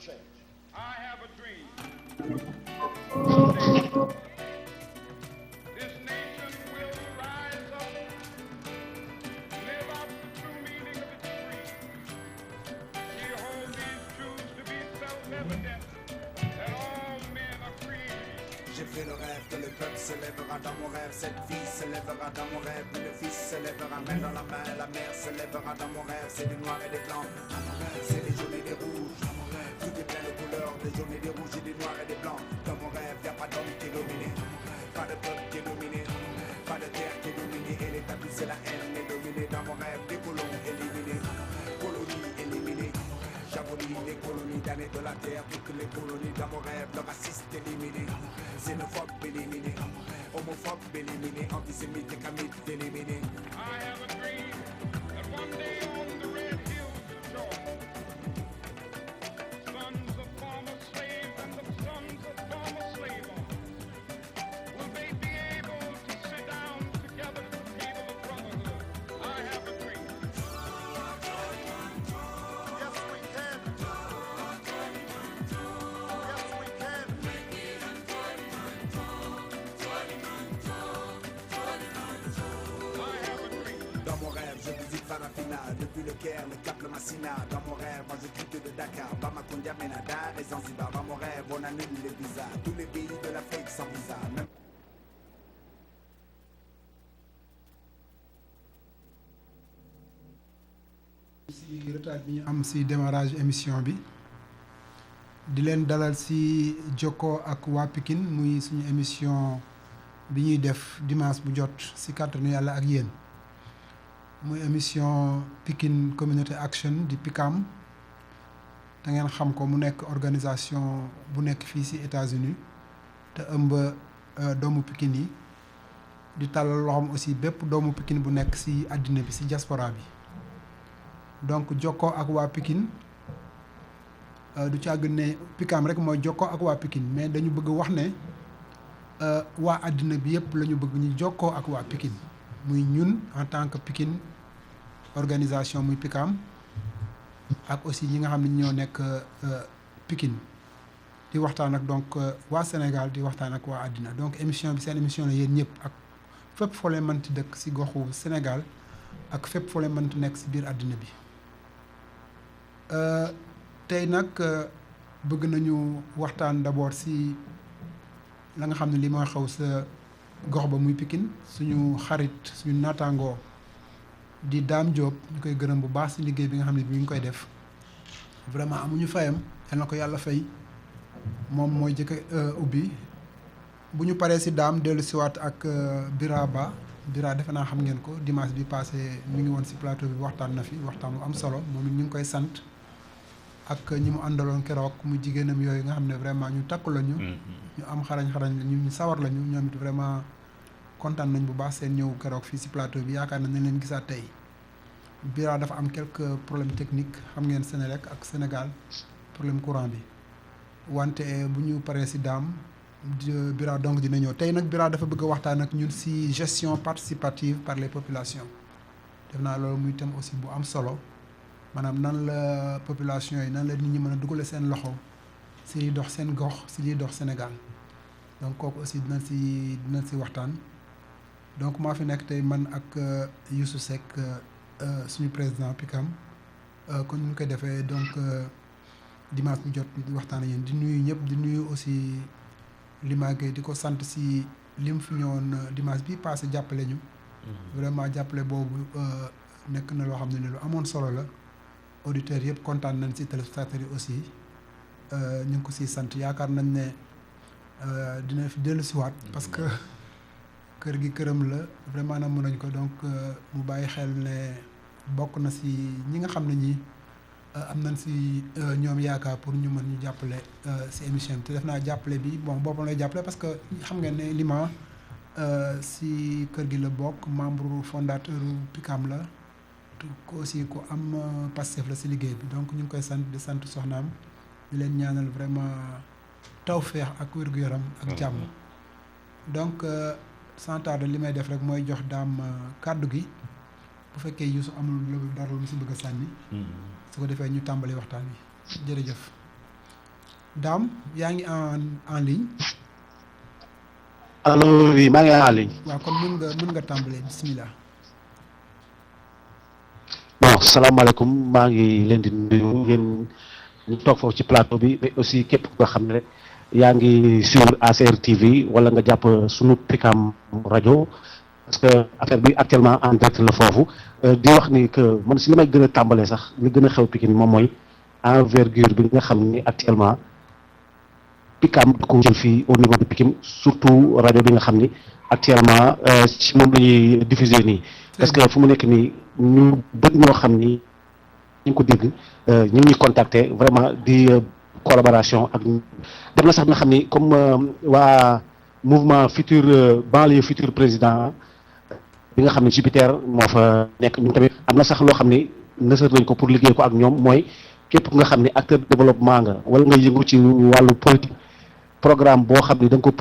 change. I have a dream. Someday, this nation will rise up, live out the true meaning of its creed. We hold these truths to be self-evident, that all men are created. J'ai fait le rêve que le peuple s'élèvera dans mon rêve. Cette vie s'élèvera dans mon rêve. Puis le fils s'élèvera main dans la main. La mère s'élèvera dans mon rêve. C'est du noir et des blancs. Dans mon rêve, c'est des jaunes et des rouges. Dans mon rêve, tout est plein de couleurs. Des jaunes et des rouges et des noirs et des blancs. Dans mon rêve, y'a pas d'homme qui est dominé. Pas de peuple qui est dominé. Pas de terre qui est dominée. Et l'établi, c'est la haine est dominée. Dans mon rêve, des colons éliminés. Colonies éliminées. J'abolis les colonies damnées de la terre. Toutes les colonies dans mon rêve. Le raciste éliminé. Xénophobe éliminé. Homophobe éliminé. Antisémite et camite éliminé. I have a dream that one day on the red hills of Georgia, sons of former slaves and the sons of former slave owners, will they be able to sit down together at the table of brotherhood? I have a dream. Yes, we can. Yes, we can. I have a dream. Dans mon rêve, je visite Farafina. Depuis le Caire, le Cap, le Massina. Dans mon rêve, moi je quitte de Dakar. Bamako, N'Djamena, Dar et Zanzibar. Dans mon rêve, on annule les visas. Tous les pays de l'Afrique sans visa. Même si retard bi ñu am si démarrage émission bi di leen dalal si jokkoo ak waa Pikine muy suñu émission bi ñuy def dimanche bu jot si kàttanu yàlla ak yéen muy émission Pikine Community Action di PICAM da ngeen xam ko mu nekk organisation bu nekk fii si États-Unis te ëmb doomu Pikine yi di tàllal loxoom aussi bépp doomu Pikine bu nekk si àddina bi si diaspora bi. donc jokkoo ak waa Pikine du càgg ne PICAM rek mooy jokkoo ak waa Pikine mais dañu bëgg wax ne waa àddina bi yëpp la ñu bëgg ñu jokkoo ak waa Pikine muy ñun en tant que Pikine organisation muy PICAM ak aussi ñi nga xam ne ñoo nekk Pikine di waxtaan ak donc waa Sénégal di waxtaan ak waa àddina donc émission bi seen émission la yéen ñëpp ak fépp foo leen mënti dëkk si goxu Sénégal ak fépp foo leen mënti nekk si biir àddina bi. tey nag bëgg nañu waxtaan d'abord si la nga xam ne li mooy xew sa gox ba muy Pikine suñu xarit suñu naataangoo di Dame Diop ñu koy gërëm bu baax si liggéey bi nga xam ne bi ñu ngi koy def vraiment amuñu fayam yal na ko yàlla fay moom mooy jëkk ubbi bu ñu paree si Dame dellu siwaat ak Bira Ba Bira defe naa xam ngeen ko dimanche bi passé mi ngi woon si plateau bi waxtaan na fi waxtaan bu am solo moom it ñu ngi koy sant ak ñi mu àndaloon keroog mu jigéenam yooyu nga xam ne vraiment ñu takku lañu. ñu am xarañ ñu sawar lañu ñoom it vraiment kontaan nañ bu baax seen ñëw keroog fii si plateau bi yaakaar nañ leen gisaat tey. Bira dafa am quelques problèmes techniques xam ngeen Sénélec ak Sénégal problème courant bi wante bu ñu paree si Dame Bira donc dina ñëw tey nag Bira dafa bëgg a waxtaan ak ñun si gestion participative par les populations def naa loolu muy thème aussi bu am solo. maanaam nan la population yi nan la nit ñi mën a dugale seen loxo si liy dox seen gox si liy dox Sénégal donc kooku aussi dina si waxtaan donc maa fi nekk tey man ak Youssou Seck suñu président PICAM kon ñu koy defee donc dimanche bu jot di waxtaan ak yéen di nuyu ñëpp di nuyu aussi Lima Gueye di ko sant si lim fi ñëwoon dimanche bi passé jàppale ñu. vraiment jàppale boobu nekk na loo xam ne lu amoon solo la. auditeurs yëpp kontaan nañ ci téléspectateurs yi aussi ñu ngi ko siy sant yaakaar nañ ne dina fi dellu siwaat parce que kër gi këram la vraiment na mën nañ ko donc mu bàyyi xel ne bokk na si ñi nga xam ne ñi am nañ si ñoom yaakaar pour ñu mën ñu jàppale si émission bi te def naa jàppale bi bon boppam lay jàppale parce que xam ngeen ne Lima si kër gi la bokk membre fondateur PICAM la ko aussi ku am Pastef la si liggéey bi donc ñu ngi koy sant di sant soxnaam di leen ñaanal vraiment tawfeex ak wér-gu-yaram ak jàmm donc sans tarder li may def rek mooy jox Dame kàddu gi bu fekkee Youssou amul lu dara lu mu si bëgg a sànni su ko defee ñu tàmbali waxtaan wi jërëjëf Dame yaa ngi en ligne. allo oui maa ngi en ligne. waaw kon mën nga tàmbalee bismillah. bon salaamaaleykum maa ngi leen di nuyu yéen ñu toog foofu ci plateau bi mais aussi képp nga xam ne rek yaa ngi suivre ACR TV wala nga jàpp sunu Pikam rajo parce que affaire bi actuellement en direct la foofu di wax ni que man si li may gën a tàmbalee sax li gën a xew Pikine moom mooy envergure bi nga xam ni actuellement Pikam da ko jël fii au niveau de Pikine surtout rajo bi nga xam ni actuellement ci moom la ñuy diffuser nii parce que fu mu nekk nii ñu bëri ñoo xam ni ñu ngi ko dégg ñu ngi contacter vraiment di collaboration ak dem na sax nga xam ni comme waa mouvement futur banlieue futur président bi nga xam ne Jupiter moo fa nekk ñun tamit am na sax loo xam ni nësër nañ ko pour liggéey ko ak ñoom mooy képp nga xam ni acteur de développement nga wala nga yëngu ci wàllu politique programme boo xam ni da nga ko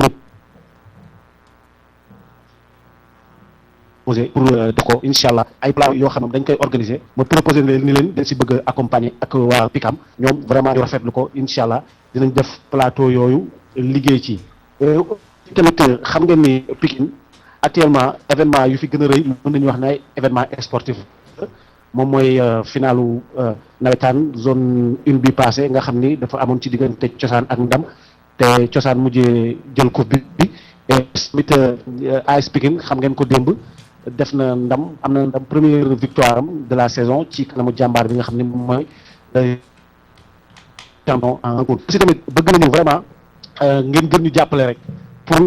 proposé pour def ko incha allah ay plan yoo xam ne dañ koy organiser ma proposé leen ni leen dañ si bëgg a accompagner ak waa Pikam ñoom vraiment ñu rafetlu ko incha allah dinañ def plateau yooyu liggéey ci tamit xam ngeen ni Pikine actuellement événement yu fi gën a rëy mën nañu wax ne ay événement sportif moom mooy finalu nawetaan zone 1 bi passé nga xam ni dafa amoon ci diggante cosaan ak ndam te cosaan mujjee jël coupe bi tamit AS Pikine xam ngeen ko démb def na ndam am na ndam première victoire am de la saison ci kanamu jàmbaar bi nga xam ne moom mooy champion en cours aussi tamit bëgg nañu vraiment ngeen gën ñu jàppale rek pour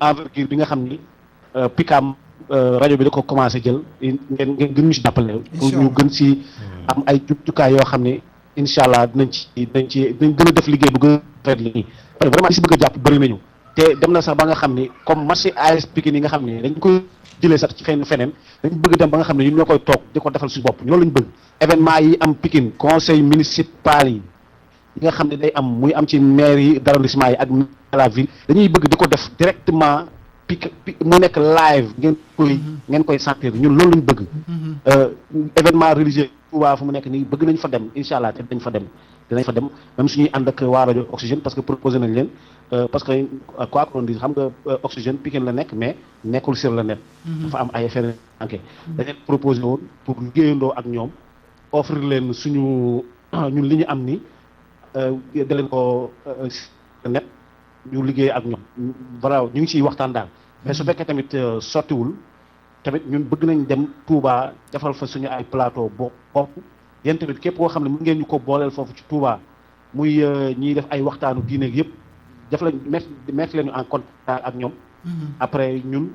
envergure bi nga xam ni Pikam rajo bi da ko commencé jël ngeen gën ñu si jàppale pour ñu gën si am ay jumtukaay yoo xam ne incha allah dinañ gën a def liggéey bu gën a rafet li vraiment li si bëgg a jàpp bëri nañu te dem na sax ba nga xam ni comme match AS Pikine yi nga xam ne dañ koy jëlee sax ci feneen dañ bëgg dem ba nga xam ne ñun ñoo koy toog di ko defal suñu bopp loolu lañ bëgg événement yi am Pikine conseil municipal yi nga xam ne day am muy am ci maire yi d'arrondissement yi ak la ville dañuy bëgg di ko def directement mu nekk live ngeen koy sentir ñun loolu lañ bëgg événement religieux Touba fu mu nekk nii bëgg nañ fa dem incha allah te dinañ fa dem même suñuy ànd ak waa rajo Oxygène parce que proposé nañ leen parce que quoi qu'on dise xam nga Oxygène Pikine la nekk mais nekkul sur le net dafa am ay affaire manqué dañ leen proposé woon pour liggéeyandoo ak ñoom offrir leen suñu ñun li ñu am ni da leen ko net ñu liggéey ak ñoom voilà ñu ngi ciy waxtaan daal mais su fekkee tamit sottiwul tamit ñun bëgg nañ dem Touba defal fa suñu ay plateau bopp yéen tamit képp koo xam ne mën ngeen ñu ko booleel foofu ci Touba muy ñiy def ay waxtaanu diine yëpp def lañ mettre leen en contact ak ñoom après ñun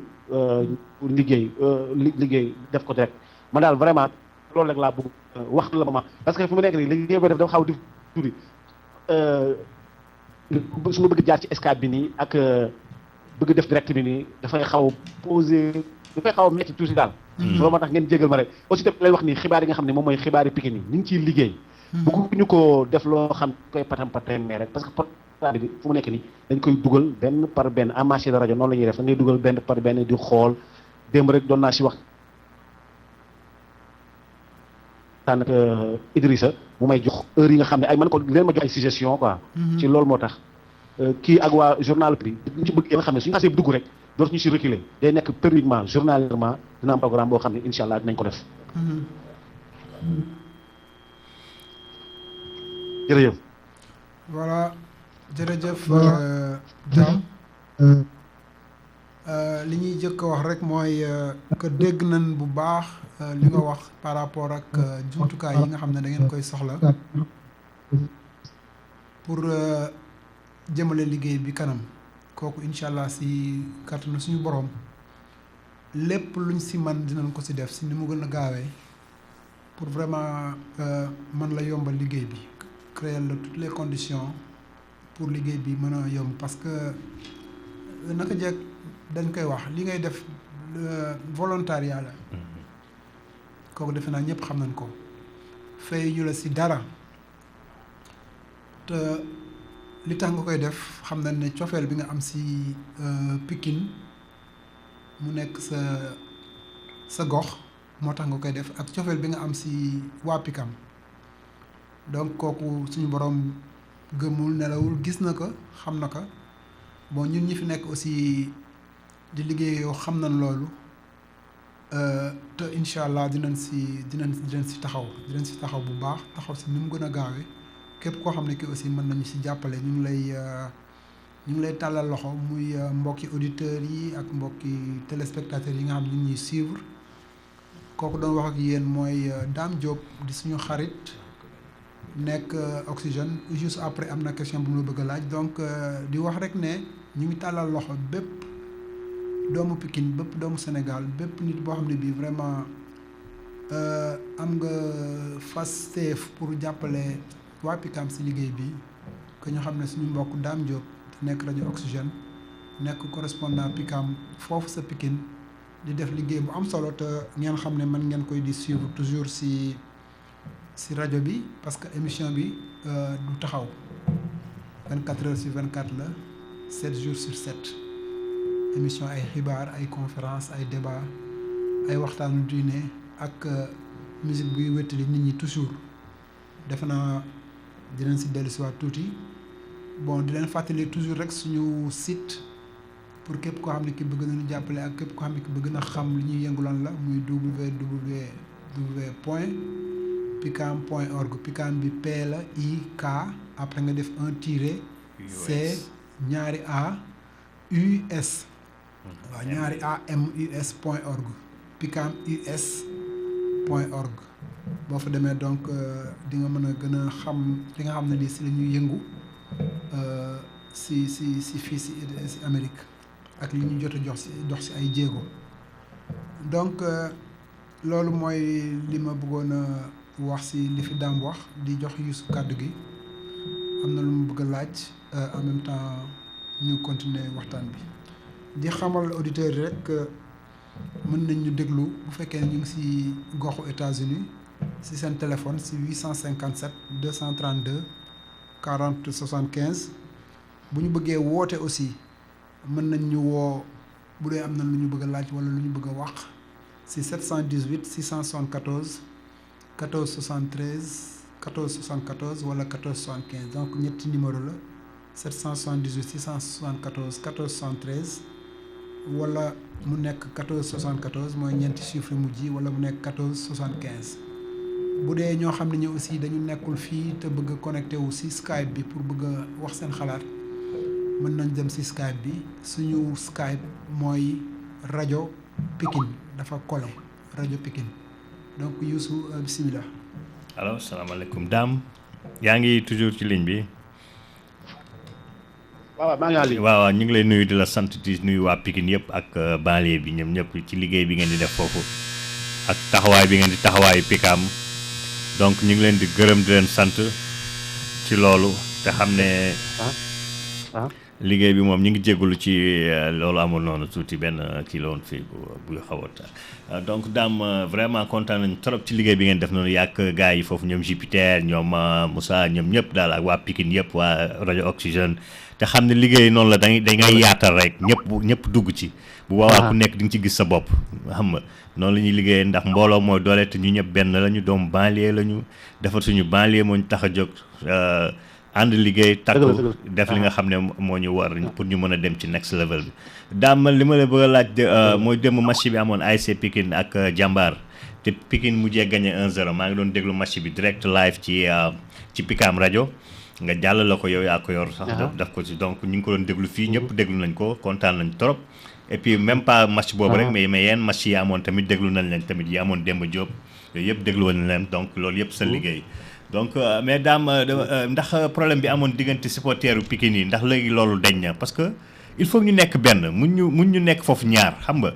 liggéey def ko direct man daal vraiment loolu rek laa bëgg wax la ma parce que fu mu nekk nii liggéey ba def dafa xaw di tuuti su ma bëgg jaar ci Skype bi nii ak bëgg def direct bi nii dafay xaw a metti tuuti daal loolu moo tax ngeen jégal ma rek aussi tamit lay wax ni xibaar yi nga xam ne moom mooy xibaari Pikine yi ñu ngi ciy liggéey bëgguñu ko def loo xam koy patam-patamee rek parce que portable bi fu mu nekk nii dañ koy dugal benn par benn en marché de rajo noonu la ñuy def da ngay dugal benn par benn di xool démb rek doon naa si wax taan ak Idrissa mu may jox heure yi nga xam ne ay man ko leen ma jox ay suggestion quoi ci loolu moo tax kii ak waa journal bi ñu ci bëgg yi nga xam ne suñu xasee dugg rek dootu ñu si reculer day nekk périodiquement journalièrement dina am programme boo xam ne incha allah dinañ ko def jërëjëf voilà jërëjëf Dame li ñuy jëkk a wax rek mooy que dégg nañ bu baax li nga wax par rapport ak jumtukaay yi nga xam ne da ngeen koy soxla pour jëmale liggéey bi kanam kooku incha allah si kàttanu suñu borom lépp luñ si man dinañ ko si def si ni mu gën a gaawee pour vraiment mën la yombal liggéey bi créer la toutes les conditions pour liggéey bi mën a yomb parce que naka jekk dañ koy wax li ngay def volontariat la kooku defe naa ñëpp xam nañ ko fay ñu la si dara te li tax nga koy def xam nañ ne cofeel bi nga am si Pikine mu nekk sa gox moo tax nga koy def ak cofeel bi nga am si waa Pikam donc kooku suñu borom gëmul nelawul gis na ko xam na ko bon ñun ñi fi nekk aussi di liggéey yoo xam nañ loolu te incha allah dinañ si taxaw bu baax taxaw si ni mu gën a gaawee képp koo xam ne ki aussi mën nañu si jàppale ñu ngi lay tàllal loxo muy mbokki auditeurs yi ak mbokki téléspectateurs yi nga xam ne ñu ngi ñuy suivre kooku doon wax ak yéen mooy Dame Diop di suñu xarit nekk Oxygène juste après am na question bu mu la bëgg a laaj donc di wax rek ne ñu ngi tàllal loxo bépp doomu Pikine bépp doomu Sénégal bépp nit boo xam ne bii vraiment am nga fasteef pour jàppale waa Pikam si liggéey bi que ñu xam ne suñu mbokk Dame Diop nekk rajo Oxygène nekk correspondant Pikam foofu sa Pikine di def liggéey bu am solo te ngeen xam ne mën ngeen koy di suivre toujours si rajo bi parce que émission bi du taxaw 24 heures sur 24 la 7 jours sur 7 émission ay xibaar ay conférence ay débat ay waxtaanu diine ak musique buy wéttali nit ñi toujours defe naa dinañ si dellu si waat tuuti bon di leen fàttali toujours rek suñu site pour képp koo xam ne ki bëgg nañu jàppale ak képp koo xam ne ki bëgg na xam li ñuy yëngu lan la muy www.pikam.org Pikam bi P la I K après nga def un tiret C ñaari A U S waaw ñaari A M U S point org picamus.org boo fa demee donc di nga mën a gën a xam li nga xam ne lii si la ñuy yëngu si fii si Amérique ak li ñu jot a dox si ay jéego donc loolu mooy li ma bëggoon a wax si li fi Dame wax di jox Youssou kàddu gi am na lu mu bëgg a laaj en même temps ñu continuer waxtaan bi di xamal auditeurs yi rek mën nañ ñu déglu bu fekkee ne ñu ngi si goxu États-Unis si seen téléphone si 857 232 40 75 bu ñu bëggee woote aussi mën nañ ñu woo bu dee am na lu ñu bëgg a laaj wala lu ñu bëgg a wax si 718 674 14 73 14 74 wala 14 75 donc ñetti numéro la 778 674 14 73 wala mu nekk 14 74 mooy ñeenti chiffre mujj yi wala mu nekk 14 75 bu dee ñoo xam ne ñu aussi dañu nekkul fii te bëgg a connecté wu si Skype bi pour bëgg a wax seen xalaat mën nañ dem si Skype bi suñu Skype mooy rajo Pikine dafa collé rajo Pikine donc Youssou bisimilah. allo salaamaaleykum Dame yaa ngi toujours ci ligne bi. waaw maa ngi àll waaw ñu ngi lay nuyu di la sant di nuyu waa Pikine yëpp ak banlieue bi ñoom ñëpp ci liggéey bi ngeen di def foofu ak taxawaay bi ngeen di taxawaayu Pikam donc ñu ngi leen di gërëm di leen sant ci loolu te xam ne liggéey bi moom ñu ngi jégalu ci loolu amul noonu tuuti benn kii la woon fii bu xaw a donc Dame vraiment kontaan nañu trop ci liggéey bi ngeen def noonu yàq gars yi foofu ñoom Jupiter ñoom Moussa ñoom ñëpp daal ak waa Pikine yëpp waa rajo Oxygène te xam ne liggéey noonu la da ngay yaatal rek ñëpp dugg ci bu boobaa ku nekk di nga ci gis sa bopp xam nga noonu la ñuy liggéeyee ndax mbooloo mooy doole te ñu ñëpp benn lañu doomu banlieue lañu defar suñu banlieue moo ñu tax a jóg ànd liggéey takku def li nga xam ne moo ñu war pour ñu mën a dem ci next level bi Dame li ma la bëgg a laaj mooy démb match bi amoon ASC Pikine ak Jambar te Pikine mujjee gagné 1-0 maa ngi doon déglu match bi direct live ci Pikam rajo nga jàll la ko yow yaa ko yor sax daf ko ci donc ñu ngi ko doon déglu fii ñëpp déglu nañ ko kontaan nañ trop et puis même pas match boobu rek mais yenn match yi amoon tamit déglu nañ leen tamit yi amoon Demba Diop yooyu yëpp déglu nañ leen donc loolu yëpp sa liggéey donc mais Dame ndax problème bi amoon diggante supporteru Pikine yi ndax léegi loolu dañ na parce que il faut ñu nekk benn mun ñu nekk foofu ñaar xam nga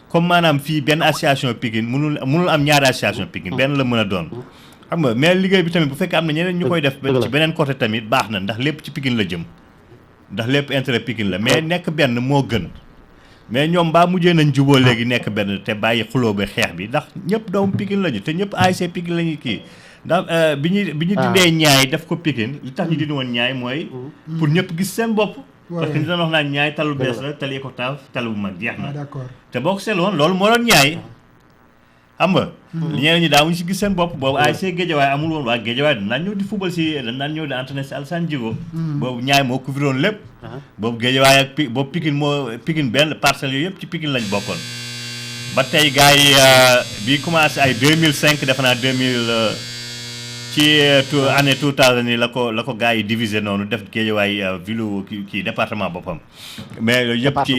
comme maanaam fii benn association Pikine mënul am ñaari association Pikine benn la mën a doon xam nga mais liggéey bi tamit bu fekkee am na ñeneen ñu koy def ci beneen côté tamit baax na ndax lépp ci Pikine la jëm ndax lépp intérêt Pikine la mais nekk benn moo gën mais ñoom mbaa mujjee nañ juboo léegi nekk benn te bàyyi xuloo ba xeex bi ndax ñëpp doomu Pikine lañu te ñëpp ASC Pikine lañuy kii ndax bi ñu dindee ñaay def ko Pikine li tax ñu dindi woon ñaay mooy pour ñëpp gis seen bopp parce que ñu doon wax naan ñaay talu bees la tali ko taaf talu bu mag jeex na te boo ko seetlu woon loolu moo doon ñaay xam nga ñeneen ñi daawuñu si gis seen bopp boobu ASC Guédiawaye amul woon waa Guédiawaye dañ naan ñëw di football si dañ naan ñëw di entraîner si Alassane Djigo boobu ñaay moo couvriroon lépp boobu Guédiawaye ak boobu Pikine benn parcelles yooyu yëpp ci Pikine lañ bokkoon ba tey gars yi bi commencé ay 2005 defe naa 2000 ci année 2000 yi la ko gars yi divisé noonu def Guédiawaye ville kii département boppam mais yooyu yëpp ci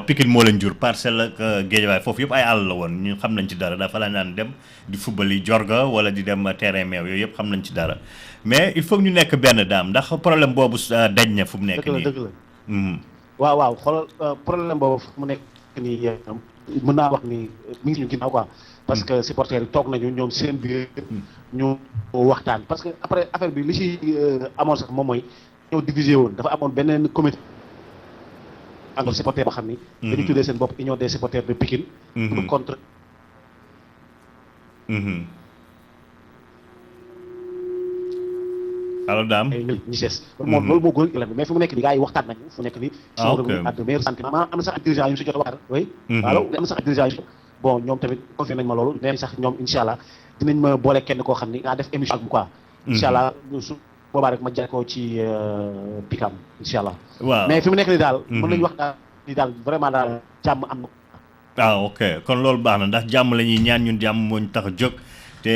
Pikine moo leen jur parcelle ak Guédiawaye foofu yëpp ay àll la woon ñu xam nañ ci dara dafa la naan dem di football yi jorga wala di dem terrain meew yooyu yëpp xam nañ ci dara mais il faut que ñu nekk benn daam ndax problème boobu dañ na fu mu nekk nii dëgg la waaw xoolal problème boobu fu mu nekk nii mën naa wax ni mi ngi ñu ginnaaw quoi parce que supporters yi toog nañu ñoom seen biir ñu waxtaan parce que après affaire bi li ci amoon sax moom mooy ñoo divisé woon dafa amoon beneen comité entre supporters boo xam ni dañu tuddee seen bopp union des supporters de Pikine pour contre alors daam ñi ses loolu moo gën mais fu mu nekk ni gars yi waxtaan nañu fu nekk ni ak de meilleur sentiment am na sax ak dirigeant yu si jot a waxtaan oui allo am na sax ak dirigeant yu bon ñoom tamit confirmé nañ ma loolu nee sax ñoom incha allah dinañ ma boole kenn koo xam ni naa def émission ak bu quoi incha allah su boobaa rek ma jël ko ci Pikam incha allah waaw mais fi mu nekk ni daal mën nañu wax daal ni daal vraiment daal jàmm am na ok kon loolu baax na ndax jàmm la ñuy ñaan ñun jàmm moo ñu tax a jóg te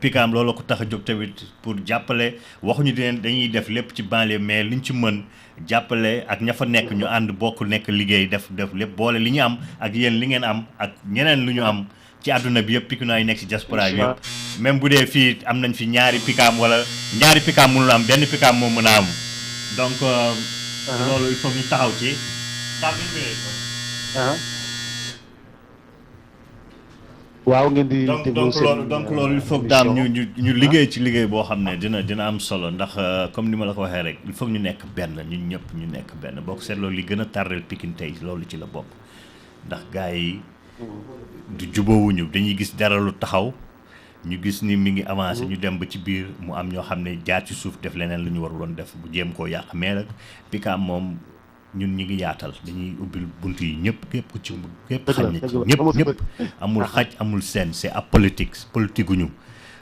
Pikam loolu ko tax a jóg tamit pour jàppale waxuñu dañuy def lépp ci banlieue mais liñ ci mën jàppale ak ña fa nekk ñu ànd bokk nekk liggéey def lépp boole li ñu am ak yéen li ngeen am ak ñeneen lu ñu am ci àdduna bi yëpp Pikinois yi nekk ci diaspora bi yëpp même bu dee fii am nañ fi ñaari Pikam wala ñaari Pikam mënul am benn Pikam moo mën a am donc loolu il faut ñu taxaw ci waaw ngeen di donc loolu il faut que daam ñu liggéey ci liggéey boo xam ne dina am solo ndax comme ni ma la ko waxee rek il faut que ñu nekk benn ñun ñëpp ñu nekk benn boo ko seetloo li gën a tardel Pikine tey loolu ci la bokk ndax gars yi du jubóowuñu dañuy gis dara lu taxaw ñu gis ni mi ngi avancé ñu dem ba ci biir mu am ñoo xam ne jaar ci suuf def leneen lu ñu waruloon def bu jéem koo yàq mais nag Pikam moom ñun ñi ngi yaatal dañuy ubbil bunt yi ñëpp képp ku ci képp xañ na ci ñëpp amul xaj amul seen c'est apolitique politique ñu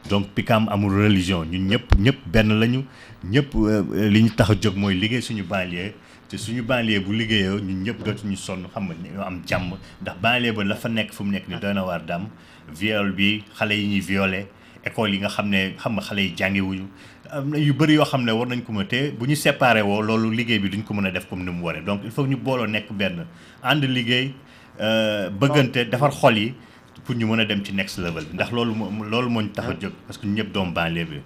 donc Pikam amul religion ñun ñëpp benn lañu ñëpp li ñu tax a jóg mooy liggéey suñu banlieue te suñu banlieue bu liggéeyoo ñun ñëpp dootuñu sonn xam nga ñoo am jàmm ndax banlieue ba la fa nekk fu mu nekk ni doy na waar daam viol bi xale yi ñuy violé école yi nga xam ne xam nga xale yi jàngewuñu am na yu bëri yoo xam ne war nañ ko mën te bu ñu séparé woo loolu liggéey bi duñ ko mën a def comme ni mu waree donc il faut ñu booloo nekk benn ànd liggéey bëggante defar xol yi pour ñu mën a dem ci next level bi ndax loolu moo ñu tax a jóg parce que ñu ñëpp doomu banlieue bi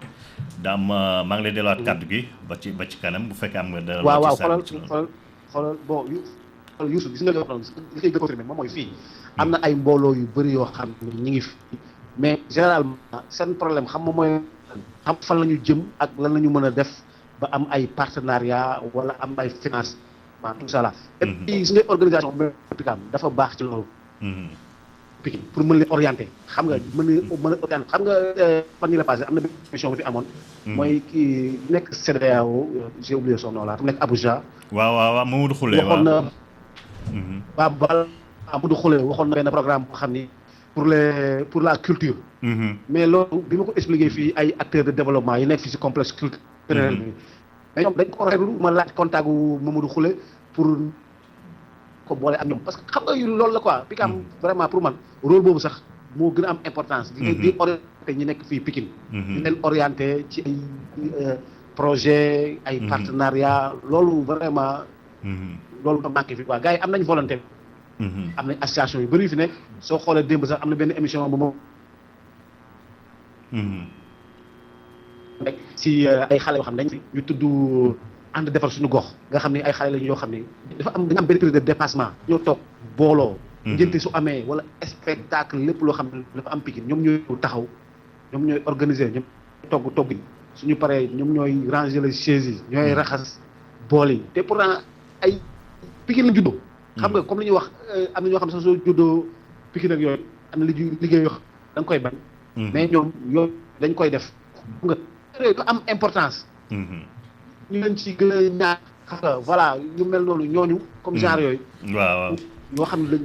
daam maa ngi lay delluwaat kàddu gi ba ci kanam bu fekkee am nga dara waaw xoolal bon Youssou gis nga li wax noonu li koy gën a confirmé moom mooy fii am na ay mbooloo yu bëri yoo xam ne ñu ngi fi mais généralement seen problème xam nga mooy xam fan la ñu jëm ak lan la ñu mën a def ba am ay partenariat wala am ay financement tout ça là et puis su ngay organisation Pikam dafa baax ci loolu Pikine pour mën leen orienter xam nga mën a orienter xam nga fan yi la passé am na benn émission bi fi amoon mooy kii nekk CEDEAO j'ai oublié son nom là mu nekk Abuja waaw Mamadou Khoule waxoon na waaw Mamadou Khoule waxoon na benn programme boo xam ni pour la culture mais loolu bi ma ko expliqué fii ay acteurs de développement yi nekk fii si complexe culturel bi mais ñoom dañ ko réglu ma laaj contact gu Mamadou Khoule pour ko boole ak ñoom parce que xam nga loolu la quoi Pikam vraiment pour man rôle boobu sax moo gën a am importance di orienté ñi nekk fii Pikine di leen orienté ci ay projet ay partenariat loolu vraiment loolu da manqué fi quoi gars yi am nañ volonté am nañ association yu bëri yu fi nekk soo xoolee démb sax am na benn émission bu moom rek si ay xale yoo xam ne dañ fi ñu tudd ànd defar suñu gox nga xam ne ay xale lañu yoo xam ne dañu am benn période de dépassement ñoo toog booloo ngénte su amee wala spectacle lépp loo xam ne dafa am Pikine ñoom ñooy taxaw ñoom ñooy organiser ñoom togg suñu paree ñoom ñooy ranger les chaises yi ñooy raxas bool yi te pourtant ay Pikine la juddoo xam nga comme li ñuy wax am na ñoo xam ne sax soo juddoo Pikine ak yooyu am na liggéey yoo xam da nga koy bañ mais ñoom yooyu dañ koy def xam nga dafa am importance ñu leen ci gën a ñaax xam nga voilà ñu mel noonu ñooñu comme genre yooyu waaw yoo xam ne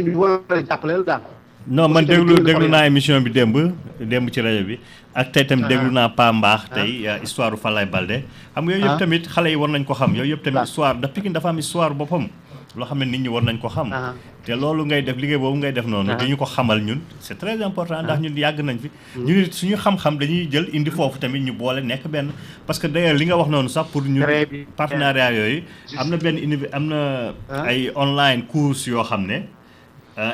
ñu war a jàppaleel daal non man Aussi tamit déglu gën a naa émission bi démb ci rajo bi ak tey tamit déglu naa Pa Mbaax tey histoire Falaye Baldé xam nga yooyu yëpp tamit xale yi war nañ ko xam yooyu yëpp tamit histoire da Pikine dafa am histoire boppam loo xam ne nit ñi war nañ ko xam te loolu ngay def liggéey boobu ngay def noonu dañu ko xamal ñun c'est très important ndax ñun yàgg nañ fi ñu nit suñu xam-xam dañuy jël indi foofu tamit ñu boole nekk benn parce que d'ailleurs li nga wax noonu sax pour ñu partenariat yooyu am na benn am na ay online course yoo xam ne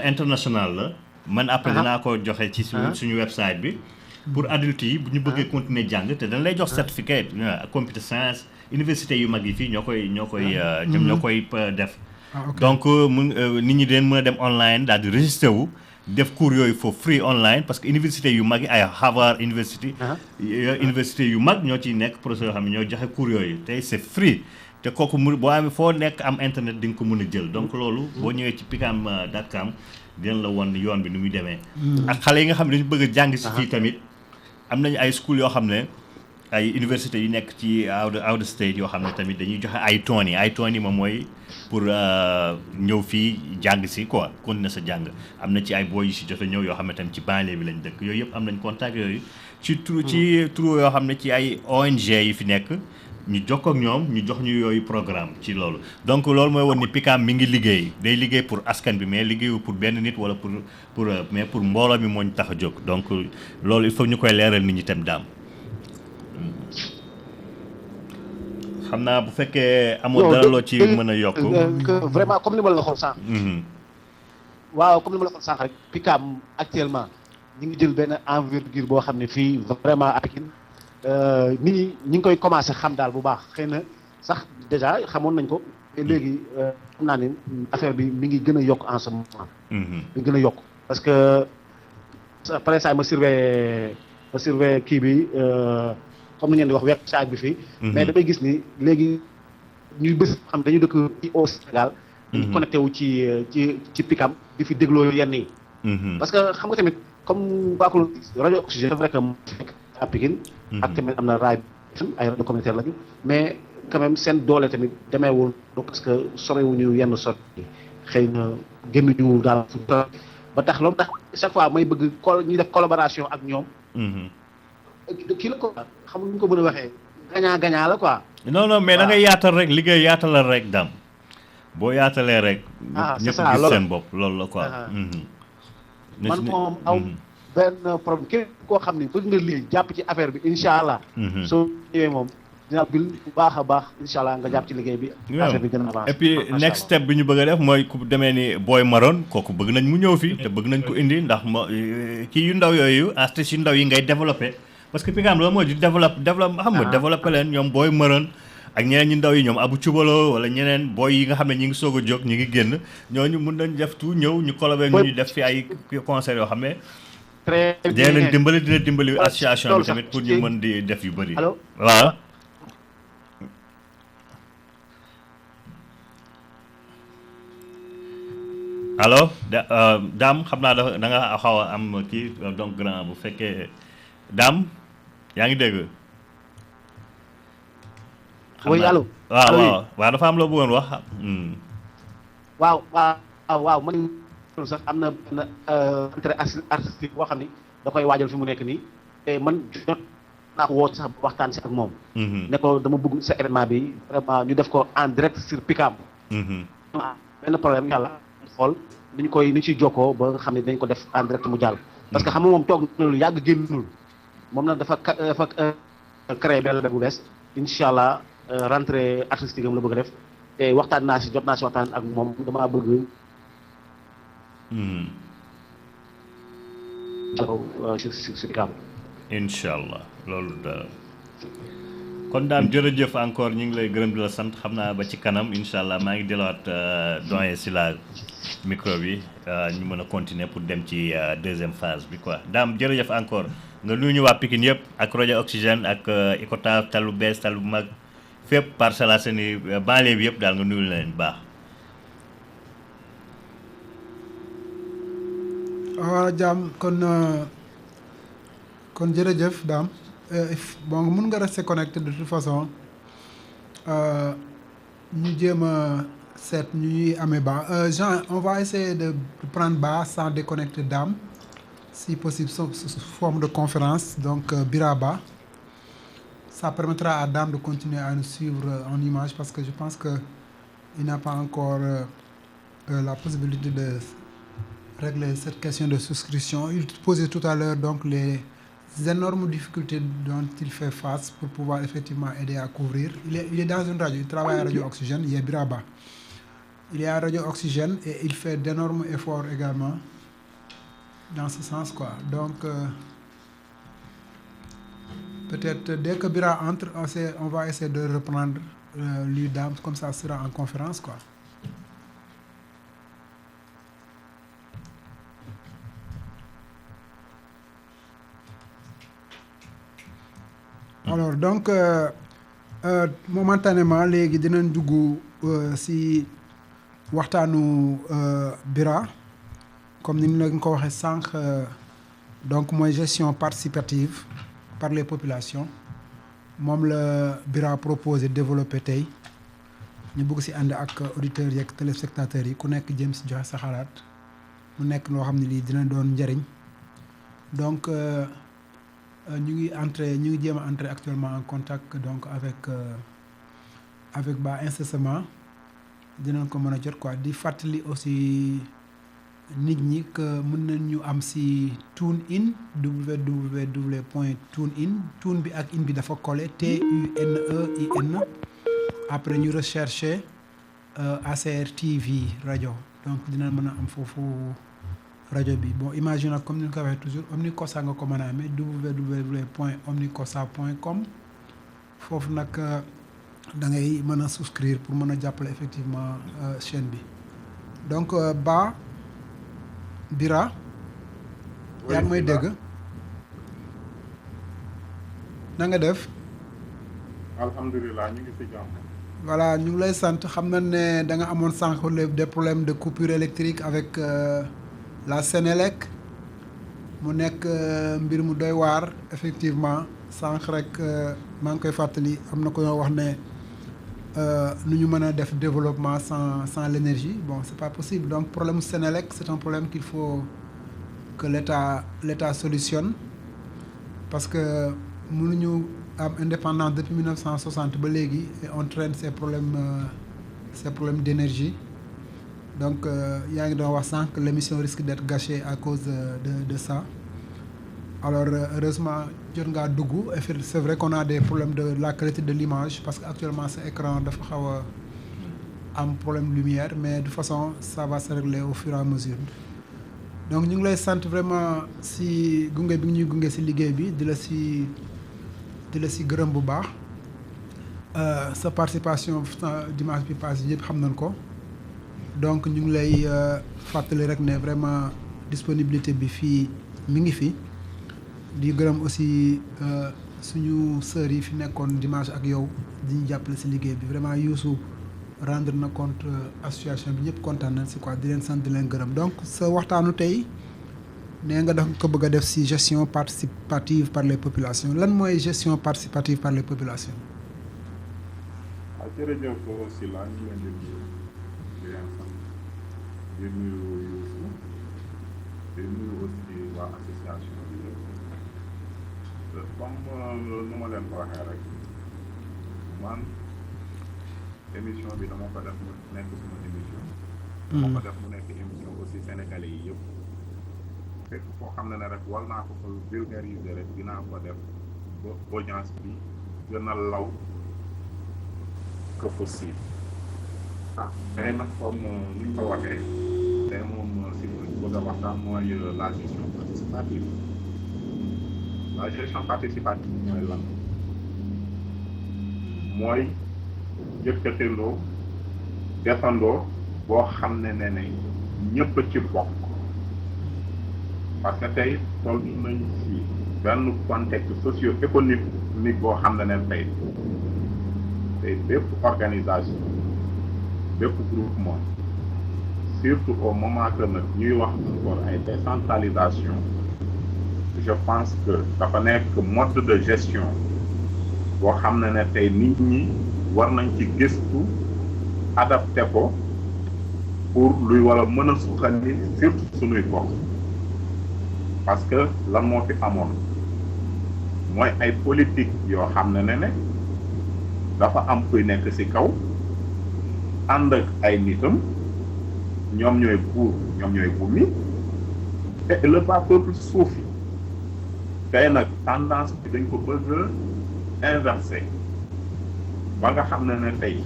international la man après danaa ko joxe ci suñu website bi pour adultes yi bu ñu bëggee continuer jàng te dañ lay jox certificat computer science université yu mag yi fii ñoo koy def donc nit ñi den mën a dem online daal di registré wu def cours yooyu for free online parce que université yu mag yi ay Harvard University université yu mag ñoo ciy nekk professeur yoo xam ne ñoo joxe cours yooyu tey c'est free te kooku boo amee foo nekk am internet di nga ko mën a jël donc loolu boo ñëwee ci pikam.com dinañ la won yoon bi ni muy demee ak xale yi nga xam ne dañu bëgg a jàng si fii tamit am nañu ay school yoo xam ne ay université yu nekk ci out of state yoo xam ne tamit dañuy joxe ay toon yi moom mooy pour ñëw fii jàng si quoi continuer sa jàng am na ci ay boy yu si jot a ñëw yoo xam ne tamit ci banlieue bi lañ dëkk yooyu yëpp am nañ contact yooyu ci trou yoo xam ne ci ay ONG yi fi nekk ñu jokkoo ak ñoom ñu jox ñu yooyu programme ci loolu donc loolu mooy woon ni Pikam mi ngi liggéey day liggéey pour askan bi mais liggéeyu pour benn nit wala mais pour mbooloo mi moo ñu tax a jóg donc loolu il faut ñu koy leeral nit ñi tam daam xam naa bu fekkee amoo dara loo ci mën a yokk vraiment comme ni ma la waxoon sànq waaw comme ni ma la waxoon sànq rek Pikam actuellement ñi ngi jël benn envergure boo xam ne fii vraiment à Pikine nit ñi ngi koy commencé xam daal bu baax xëy na sax déjà xamoon nañ ko te léegi xam naa ne affaire bi mi ngi gën a yokk en ce moment mi ngi gën a yokk parce que par exemple ma surveiller kii bi comme ni ngeen di wax website bi fii mais damay gis ni léegi ñuy bés xam dañu dëkk ci au Sénégal dañu connecté wu ci Pikam di fi dégloo yenn yi parce que xam nga tamit comme baakul rajo Oxygène c'est vrai que fekk à Pikine ak tamit am na raay ay rajo communautaire lañu mais quand même seen doole tamit demeewul parce que sorewuñu yenn sot xëy na génnuñu daal ba tax loolu tax chaque fois may bëgg ñuy def collaboration ak ñoom kii la ko xam nga ñu ko mën a waxee gagnant la quoi non mais da ngay yaatal rek liggéey yaatalal rek dam boo yaatalee rek ñëpp gis seen bopp loolu la quoi man moom aw benn problème képp koo xam ne bëgg nga lii jàpp ci affaire bi incha allah soo ñëwee moom dina bil bu baax a baax incha allah nga jàpp ci liggéey bi affaire bi gën a avancé et puis next step bi ñu bëgg a def mooy ku demee ni Boy Maroon kooku bëgg nañ mu ñëw fii te bëgg nañ ko indi ndax kii yu ndaw yooyu artistes yu ndaw yi ngay développé parce que Pikam loolu mooy di développé xam nga développé leen ñoom Boy Maroon ak ñeneen ñu ndaw yi ñoom Abu Cubalo wala ñeneen boy yi nga xam ne ñi ngi soog a jóg ñi ngi génn ñooñu mun nañ def tout ñëw ñu collaborer ñu def fi ay concert yoo xam ne dina leen dimbali association bi tamit pour ñu mën di def yu bëri waaw allo Dame xam naa da nga xaw a am kii donc grand bu fekkee Dame yaa ngi dégg oui allo waaw dafa am loo bëggoon wax waaw man sax am na entrée artistique boo xam ni da koy waajal fi mu nekk nii te man jot naa ko woo sax waxtaan si ak moom ne ko dama bëgg sa événement bi vraiment ñu def ko en direct sur Pikam benn problème yàlla xool ni ñu ciy jokkoo ba nga xam ne dañ ko def en direct mu jàll parce que xam nga moom toog na lu yàgg génnul moom nag dafa créé benn bu bees incha allah rentrée artistique am la bëgg a def te jot naa si waxtaan ak moom damaa bëgg si Pikam incha allah loolu dara kon daam jërëjëf encore ñu ngi lay gërëm di la sant xam naa ba ci kanam incha allah maa ngi delluwaat doyen si la micro bi ñu mën a continuer pour dem ci deuxième phase bi quoi daam jërëjëf encore nga nuyu ñu waa Pikine yëpp ak rajo Oxygène ak Icotaf Talu Bees Talu Mag fépp Parcelles Assainies banlieue bi yëpp daal nga nuyu leen baax. waaw Jaam kon jërëjëf Dame bon mun nga rester connecté de toute façon ñu jéem a seet ñu ñuy amee Ba Jean on va essayer de prendre Ba sans déconnecter Dame si possible sous forme de conférence donc Bira Ba ça permettra à Dame de continuer à nous suivre en image parce que je pense que il n'a pas encore la possibilité de régler cette question de souscription. Il posait tout à l'heure donc les énormes difficultés dont il fait face pour pouvoir effectivement aider à couvrir. Il est dans une radio, il travaille à Radio Oxygène, il est Biraba. Il est à Radio Oxygène et il fait d'énormes efforts également dans ce sens quoi. Donc peut-être dès que Bira entre, on va essayer de reprendre lui Dame comme ça sera en conférence quoi. Alors donc momentanément léegi dinañ dugg si waxtaanu Bira comme ni ñu leen ko waxee sànq donc mooy gestion participative par les populations moom la Bira proposé développé tey ñu bëgg si ànd ak auditeurs yeeg téléspectateurs yi ku nekk jëm si joxe sa xalaat mu nekk loo xam ne lii dina doon njëriñ donc ñu ngi jéem a entrer actuellement en contact donc avec Ba incessamment dinañ ko mën a jot quoi di fàttali aussi nit ñi que mën nañ ñu am si TuneIn www.tunein tune bi ak in bi dafa collé TUNEIN après ñu rechercher ACR TV rajo donc dinañ mën a am foofu rajo bi bon imagine nag comme ni ñu ko waxee toujours Omnicosa nga ko mën a amee www.omnicosa.com foofu nag da ngay mën a souscrire pour mën a jàppale effectivement chaîne bi donc Ba Bira yaa ngi may dégg na nga def alhamdulilah ñu ngi si jàmm. voilà ñu ngi lay sant xam na ne da nga amoon sànq des problèmes de coupure électrique avec la Sénélec mu nekk mbir mu doy waar effectivement sànq rek maa ngi koy fàttali am na ko ñoo wax ne nu ñu mën a def développement sans l'énergie bon c'est pas possible donc problème Sénélec c'est un problème qu'il faut que l'État solutionne parce que mënuñu am indépendance depuis 1960 ba léegi et on traîne ces problèmes d'énergie donc yaa ngi doon wax sànq l'émission risque d'être gâchée à cause de ça alors heureusement jot ngaa dugg et c'est vrai qu'on a des problèmes de la qualité de l'image parce que actuellement ce écran dafa xaw a am problème lumière mais de toute façon ça va se régler au fur et à mesure donc ñu ngi lay sant vraiment si gunge bi ñuy gunge si liggéey bi di la si gërëm bu baax sa participation dimanche bi passé yëpp xam nañ ko donc ñu ngi lay fàttali rek ne vraiment disponibilité bi fii mi ngi fi di gërëm aussi suñu sœurs yi fi nekkoon dimanche ak yow di ñu jàppale si liggéey bi vraiment Youssou rendre na compte association bi ñëpp kontaan nañ si quoi di leen sant di leen gërëm donc sa waxtaanu tey nee nga daf ko bëgg a def si gestion participative par les populations lan mooy gestion participative par les populations. jërëjëf Sylla ñu leen di nuyu di leen sant di nuyu Youssou di nuyu aussi waa association bi comme nu ma leen ko waxee rek man émission bi dama ko def mu nekk suma émission. dama ko def mu nekk émission aussi sénégalais yi yëpp. fépp foo xam ne rek war naa ko ko vulgariser rek dinaa ko def ba audience bi gën a law que possible. tey nag comme ni ñu ko waxee tey moom si bëgg a waxtaan mooy la gestion participative. La gestion participative mooy lan mooy yëkkatandoo defandoo boo xam ne ñëpp ci bokk parce que tey toll nañ ci benn contexte socio-économique boo xam ne tey bépp organisation bépp groupement surtout au moment que nag ñuy wax encore ay décentralisation je pense que dafa nekk mode de gestion boo xam ne tey nit ñi war nañ ci gëstu adapté ko pour luy war a mën a suqali surtout sunuy gox parce que lan moo fi amoon mooy ay politique yoo xam ne dafa am kuy nekk ci kaw ànd ak ay nitam ñoom ñooy buur ñoom ñooy bumi te le bas peuple suufi tey nag tendance bi dañ ko bëgg a inversé ba nga xam ne tey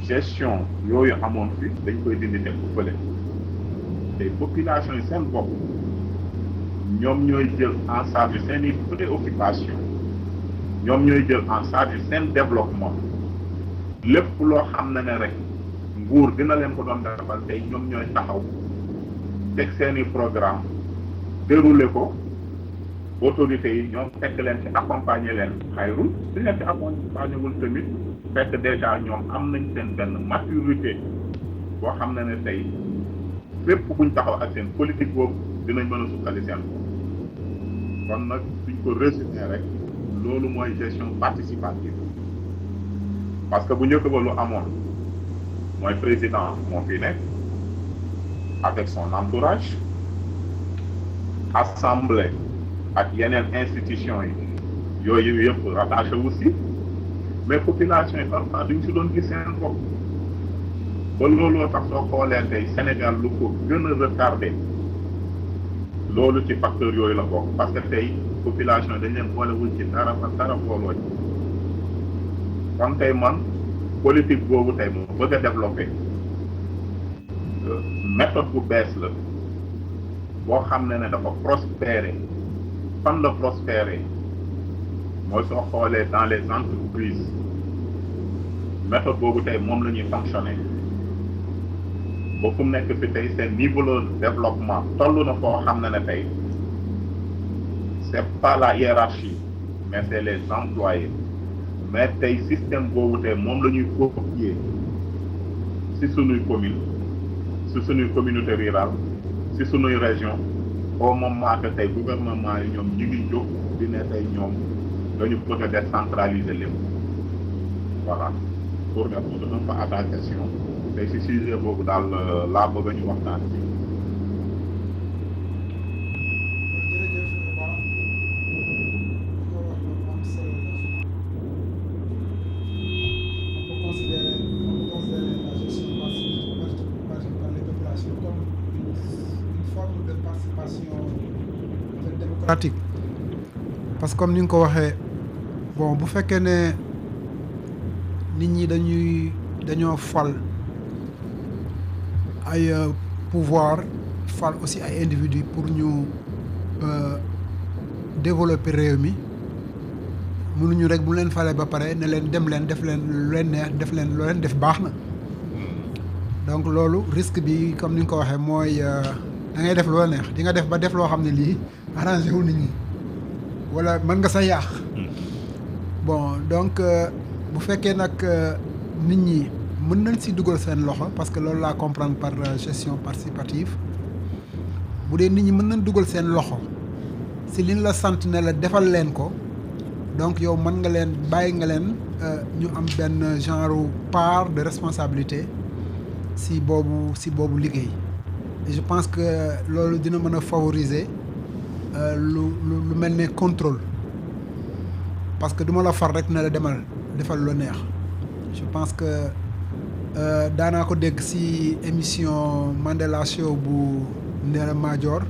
gestion yooyu amoon fi dañ koy dindi teg bu fële tey population yi seen bopp ñoom ñooy jël en charge seen i préoccupation ñoom ñooy jël en charge seen développement lépp loo xam ne rek nguur dina leen ko doon defal tey ñoom ñooy taxaw teg seen i programme déroulé ko autorités yi ñoom fekk leen ci accompagner leen xayrul su leen ci accompagner wul tamit fekk déjà ñoom am nañ seen benn maturité boo xam ne tey fépp buñ taxaw ak seen politique boobu dinañ mën a sukkali seen bopp kon nag suñ ko résumé rek loolu mooy gestion participative parce que bu njëkk ba lu amoon mooy président moo fi nekk avec son entourage assemblée ak yeneen institution yi yooyu yëpp rattaché aussi mais population yi parfois duñ si doon gis seen bopp ba looloo tax soo xoolee tey Sénégal lu ko gën a retardé loolu ci facteur yooyu la bokk parce que tey population dañ leen boolewul ci dara booloo ci kon tey man politique boobu tey moo bëgg a développé méthode bu bees la boo xam ne dafa prospérer fan la prospérer mooy soo xoolee dans les entreprises méthode boobu tey moom la ñuy fonctionner ba fu mu nekk fi tey seen niveau de développement toll na foo xam ne tey c'est pas la hiérarchie mais c'est les employés mais tey système boobu tey moom la ñuy copier ci sunuy commune ci sunuy communauté rurale ci sunuy région au moment que tey gouvernement yi ñoom ñu ngi jóg di ne tey ñoom dañu bëgg a décentraliser lépp voilà pour répondre un peu à ta question tey ci sujet boobu daal laa bëgg a ñu waxtaan ci. pratique parce que comme ni nga ko waxee bon bu fekkee ne nit ñi dañoo fal ay pouvoir fal aussi ay individus pour ñu développer réew mi mënuñu rek bu leen falee ba pare ne leen dem leen def leen lu leen neex def leen loo leen def baax na donc loolu risque bi comme ni nga ko waxee mooy da ngay def loo neex di nga def ba def loo xam ne lii arrangé wu nit ñi wala mën nga sa yàq bon donc bu fekkee nag nit ñi mën nañ si dugal seen loxo parce que loolu laa comprendre par gestion participative bu dee nit ñi mën nañ dugal seen loxo si liñ la sant ne la defal leen ko donc yow mën nga leen bàyyi nga leen ñu am benn genre part de responsabilité si boobu liggéey et je pense que loolu dina mën a favoriser lu mel ne contrôle parce que du ma la far rek ne la demal defal lu neex je pense que daanaa ko dégg si émission Mandela Show bu Ndella Madior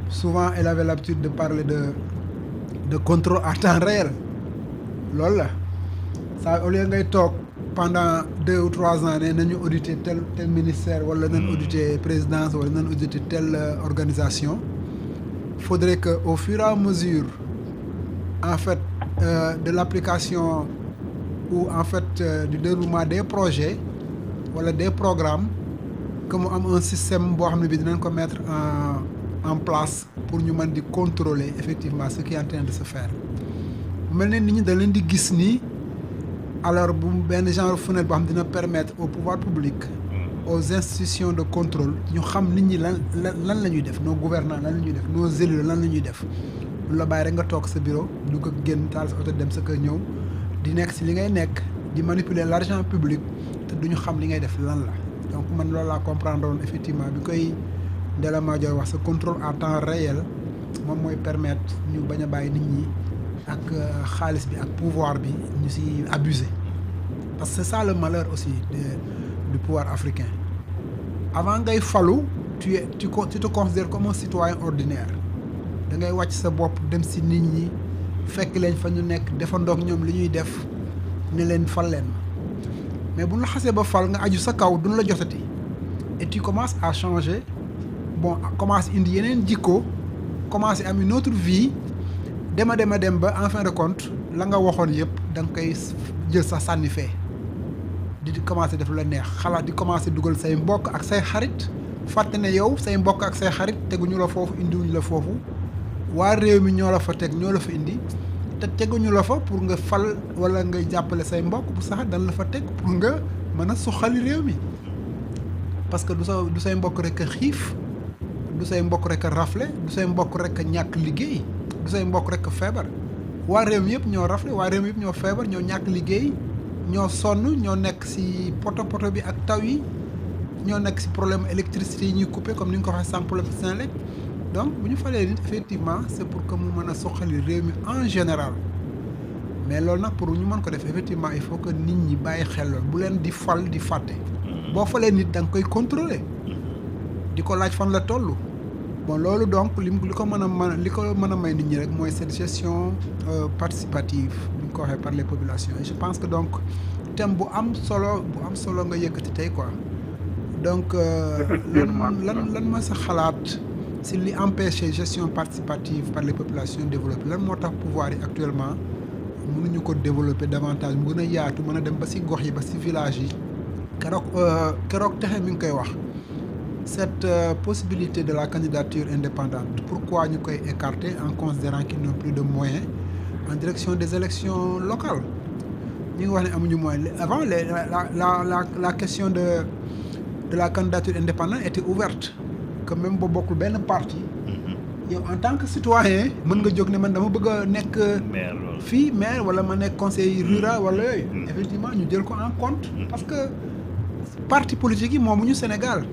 souvent elle avait l'habitude de parler de contrôle à temps réel loolu la ça au lieu ngay toog pendant 2 ou 3 ans ne nañu auditer tel ministère wala nañ auditer présidence wala nañ auditer telle organisation faudrait que au fur et à mesure en fait de l'application ou en fait du déroulement des projets wala des programmes que mu am un système boo xam ne bi dinañ ko mettre en place pour ñu mën di contrôler effectivement ce qui est en train de se faire mel ne nit ñi da leen di gis nii alors bu benn genre fenêtre boo xam dina permettre au pouvoir public aux institutions de contrôle ñu xam nit ñi lan la ñuy def nos gouvernants lan la ñuy def nos élus lan la ñuy def lu la bàyyi rek nga toog sa bureau du ko génn taal sa oto dem sa kër ñëw di nekk si li ngay nekk di manipuler l'argent public te duñu xam li ngay def lan la donc man loolu laa comprendre woon effectivement bi koy Ndella Madior wax ce contrôle à temps réel moom mooy permettre ñu bañ a bàyyi nit ñi ak xaalis bi ak pouvoir bi ñu si abuser parce que c'est ça le malheur aussi du pouvoir africain avant ngay falu tu te considères comme un citoyen ordinaire da ngay wàcc sa bopp dem si nit ñi fekk leen fa ñu nekk defandoog ñoom li ñuy def ne leen fal leen mais bu ñu la xasee ba fal nga aju sa kaw duñ la jotati et tu commences à changer bon commence indi yeneen jikko commencer am une autre vie dem ba en fin de compte la nga waxoon yëpp da nga koy jël sa sànni fee di commencer def la neex xalaat di commencer dugal say mbokk ak say xarit fàtte ne yow say mbokk ak say xarit teguñu la foofu indiwuñu la foofu waa réew mi ñoo la fa teg ñoo la fa indi te teguñu la fa pour nga fal wala nga jàppale say mbokk bu sax dañ la fa teg pour nga mën a suqali réew mi parce que du say mbokk rek a xiif du say mbokk rek a rafle du say mbokk rek a ñàkk liggéey du say mbokk rek a feebar waa réew mi yëpp ñoo rafle waa réew mi yëpp ñoo feebar ñoo ñàkk liggéey ñoo sonn ñoo nekk ci poto bi ak taw yi ñoo nekk ci problème électricité yi ñuy coupé comme ni nga ko waxee sànq problème Senelec donc bu ñu falee nit effectivement c'est pour que mu mën a suqali réew mi en général mais loolu nag pour ñu mën ko def effectivement il faut que nit ñi bàyyi xel loolu bu leen di fal di fàtte boo falee nit da nga koy contrôler di ko laaj fan la toll bon loolu donc li ko mën a may nit ñi rek mooy cette gestion participative ni nga ko waxee par les populations et je pense que donc thème bu am solo nga yëkkati tey quoi donc lan ma sa xalaat si li empêcher gestion participative par les populations développées lan moo tax pouvoir yi actuellement mënuñu ko développer davantage mu gën a yaatu mën a dem ba si gox yi ba si village yi keroog texe mi ngi koy wax cette possibilité de la candidature indépendante pourquoi ñu koy écarter en considérant qu'ils n'ont plus de moyens en direction des élections locales ñu ngi wax ne amuñu moyen avant la question de la candidature indépendante était ouverte que même boo bokkul benn parti yow en tant que citoyen mën nga jóg ne man dama bëgg a nekk fii maire wala ma nekk conseiller rural wala yooyu effectivement ñu jël ko en compte parce que parti politique yi moomuñu Sénégal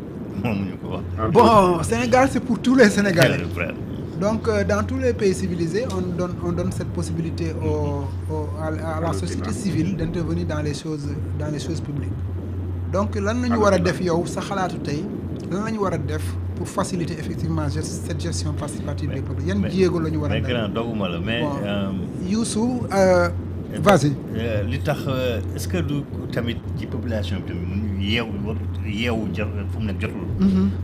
bon Sénégal c'est pour tous les Sénégalais donc dans tous les pays civilisés on donne cette possibilité à la société civile d'intervenir dans les choses publiques donc lan la ñu war a def yow sa xalaatu tey lan la ñu war a def pour faciliter effectivement cette gestion participative des peuples yan jéego la ñu war a def doguma la mais Youssou vas-y li tax est-ce que du tamit ci population bi tamit mun yeewu fu mu nekk jotul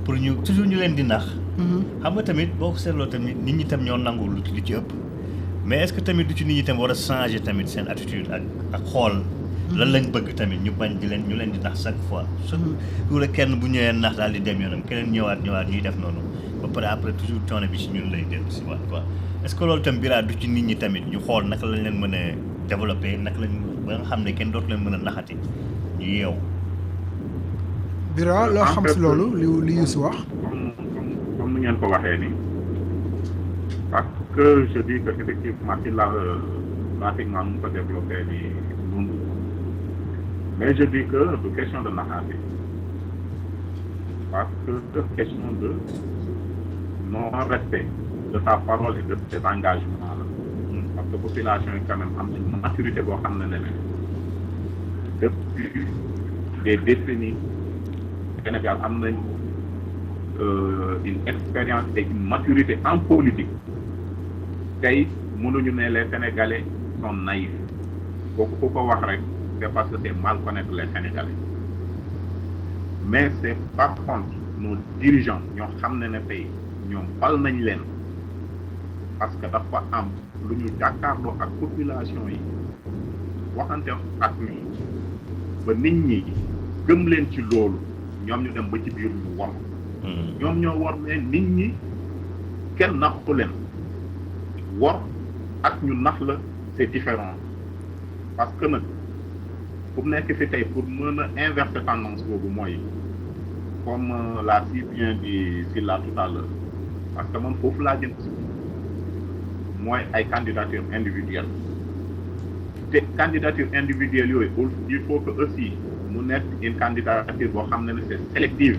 pour ñu toujours ñu leen di nax xam nga tamit boo ko seetloo tamit nit ñi tam ñoo nangu lu ci ëpp mais est-ce que tamit du ci nit ñi tam war a changer tamit seen attitude ak xool lan lañ bëgg tamit ñu bañ di ñu leen di nax chaque fois surtout la kenn bu ñëwee nax daal di dem yoonam keneen ñëwaat ñuy def noonu ba pare après toujours coono bi si ñun lay dellu si waat quoi est-ce que loolu tam biraa du ci nit ñi tamit ñu xool naka lañ leen mën a développer naka lañ ba nga xam ne kenn dootu leen mën a naxati ñu yeew Bira loo xam si loolu li Youssou wax comme ni ngeen ko waxee ni parce que je dis que effectivement ci la pratiquement nu ko développé ni dund mais je dis que du question de naxaate parce que c'est question de non-respect de ta parole et de tes engagements la parce que population yi quand même am nañ maturité boo xam ne depuis des décennies Sénégal am nañ une expérience et une maturité en politique tey mënuñu ne les Sénégalais sont naïfs kooku ku ko wax rek c'est parce que c'est mal connaître les Sénégalais mais c'est par contre nos dirigeants ñoo xam ne tey ñoom fal nañ leen parce que dafa am lu ñu jàkkaarloo ak population yi waxante ak ñi ba nit ñi gëm leen ci loolu ñoom ñu dem ba ci biir ñu war ñoom ñoo war mais nit ñi kenn naxu leen war ak ñu nax la c'est différent parce que nag fu mu nekk fi tey pour mën a inverser tendance boobu mooy comme l'a si bien dit Sylla tout à l'heure parce que man foofu laa jëm si mooy ay candidature individuelle te candidature individuelle yooyu il faut que aussi mu nekk une candidature boo xam ne c'est sélective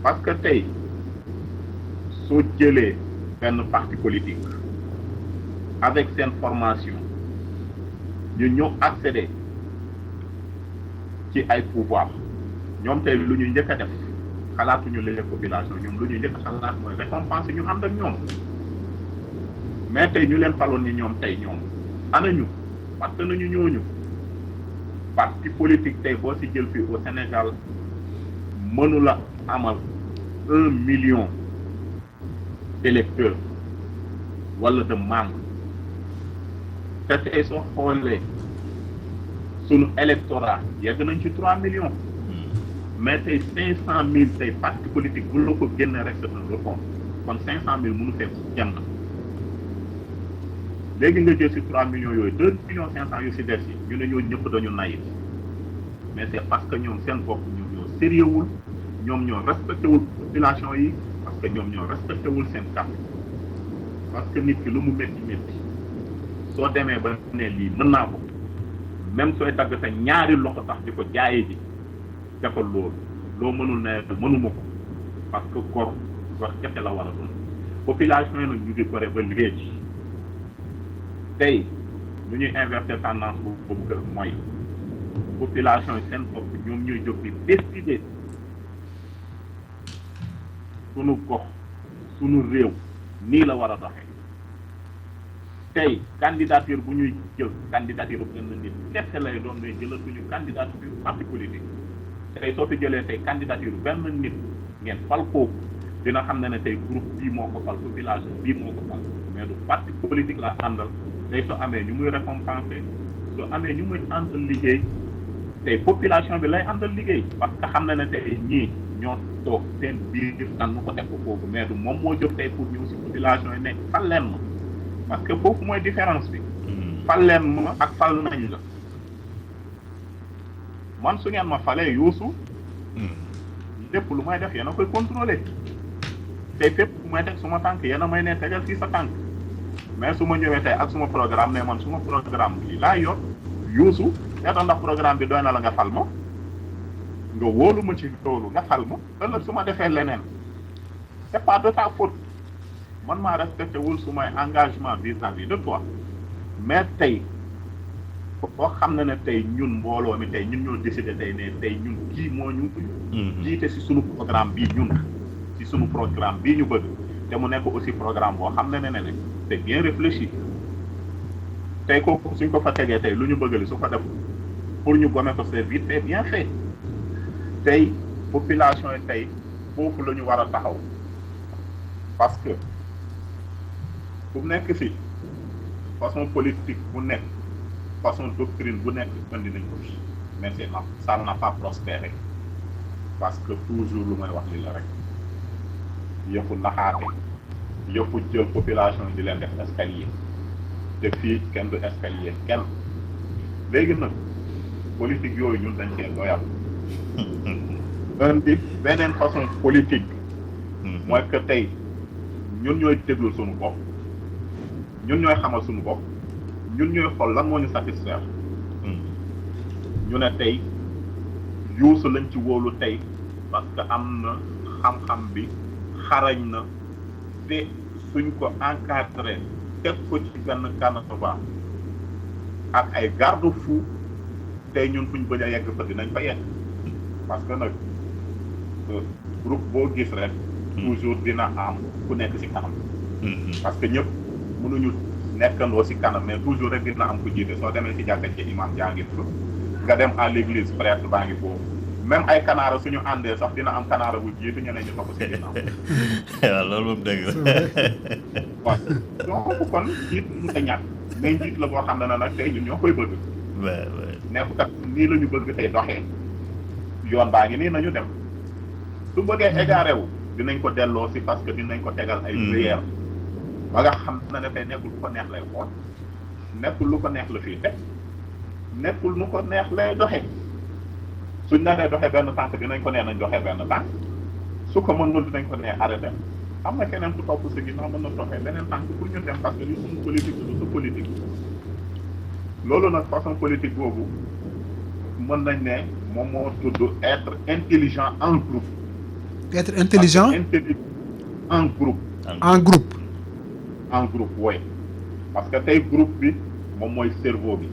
parce que tey soo jëlee benn parti politique avec seen formation ñu ñëw accéder ci ay pouvoir ñoom tey lu ñuy njëkk a def xalaatuñu les populations ñoom lu ñuy njëkk a xalaat mooy récompense ñu ànd ak ñoom mais tey ñu leen faloon ni ñoom tey ñoom anañu parce que nañu ñooñu parti politique tey boo ci jël fii au Sénégal mënula amal 1 million d'électeurs wala de membres te tey soo xoolee sunu électorat yegg nañ ci 3 millions mais tey 500 000 tey parti politique bu la ko génne rek c'est un record kon 500 000 mënu fekk kenn léegi nga jël ci 3 millions yooyu 2 millions 500 yu ci des yi ñu ne ñooñu ñëpp dañu naïf mais c'est parce que ñoom seen bopp ñoom ñoo sérieux wul ñoom ñoo respecté wul population yi parce que ñoom ñoo respecté wul seen carte parce que nit ki lu mu métti métti soo demee ba ne lii mën naa ko même sooy dagg sa ñaari loxo tax di ko jaayee ji defal loolu loo mënul ne mënuma ko parce que gor kese la war a doon population yi nag ñu ngi ko ba léegi tey lu ñuy inverser tendance boobu kër mooy population yi seen bopp ñoom ñooy jóg di décider sunu gox sunu réew nii la war a doxee tey candidature bu ñuy jël candidature bu benn nit kese lay doon mais jëlatuñu candidature parti politique tey soo fi jëlee tey candidature benn nit ngeen fal kooku dina xam ne tey groupe bii moo ko fal population bii moo ko fal mais du parti politique la àndal tey soo amee ñu muy récompenser soo amee ñu muy àndal liggéey tey population bi lay àndal liggéey parce que xam na ne tey ñii ñoo toog seen biir tan nu ko def ko foofu mais du moom moo jóg tey pour ñëw si population yi nekk fal leen ma parce que foofu mooy différence bi fal leen ma ak fal nañ la man su ngeen ma falee yuusu lépp lu may def yéen a koy contrôler tey fépp lu may teg suma tànk yéen a may ne tegal fii sa tànk mais su ma ñëwee tey ak suma programme ne man suma programme bi laa yor yuusu seeta ndax programme bi doy na la nga fal ma nga wóolu ma ci loolu nga fal ma ëllëg su ma defee leneen c'est pas de ta faute man maa respecté wul sumay engagement vis-à-vis de toi mais tey boo xam ne tey ñun mbooloo mi tey ñun ñoo décidé tey ne tey ñun kii moo ñu jiite si sunu programme bii ñun si sunu programme bii ñu bëgg te mu nekk aussi programme boo xam ne c'est bien réfléchi tey kooku suñ ko fa tegee tey lu ñu bëgg li su ko def pour ñu gome ko c'est vite fait bien fait tey population yi tey foofu la ñu war a taxaw parce que bu nekk fi façon politique bu nekk façon doctrine bu nekk indi nañ ko fi mais ça n'a pas prospéré parce que toujours lu may wax li la rek yëfu naxaate yëfu jël population di leen def escalier te fii kenn du escalier kenn léegi nag politique yooyu ñun dañ cee doyal indi beneen façon politique mooy que tey ñun ñooy déglu suñu bopp ñun ñooy xamal suñu bopp ñun ñooy xool lan moo ñu satisfaire ñu ne tey yuusu lañ ci wóolu tey parce que am na xam-xam bi xarañ na te suñ ko encadré teg ko ci benn canevas ak ay garde-fou tey ñun fuñ bëgg a yegg fa dinañ fa yegg parce que nag groupe boo gis rek toujours dina am ku nekk ci kanam parce que ñëpp mënuñu nekkandoo ci kanam mais toujours rek dina am ku jiite soo demee ci jàkka ci imam jaa ngi fa nga dem à l'église prêtre baa ngi foofu même ay kanaara suñu àndee sax dina am kanaara bu jiitu ñeneen ñu topp ci ginnaaw waaw loolu moom dëgg la waaw donc kon jiit mu ta ñàkk mais njiit la boo xam ne nag tey ñun ñoo koy bëgg nekk kat nii la ñu bëgg tey doxee yoon baa ngi nii nañu dem su bëggee égaré wu dinañ ko delloo si parce que dinañ ko tegal ay prière ba nga xam ne tey nekkul lu ko neex lay xool nekkul lu ko neex la fii teg nekkul nu ko neex lay doxe suñ naree doxee benn tànk dinañ ko nee nañ doxee benn tànk su ko mënul dinañ ko nee arrêté am na keneen ku topp sa ginnaaw mën na doxee beneen tànk pour ñu dem parce que li suñu politique du sa politique loolu nag façon politique boobu mën nañ ne moom moo tudd être intelligent en groupe. être intelligent en groupe. en groupe. en groupe oui parce que tey groupe bi moom mooy cerveau bi.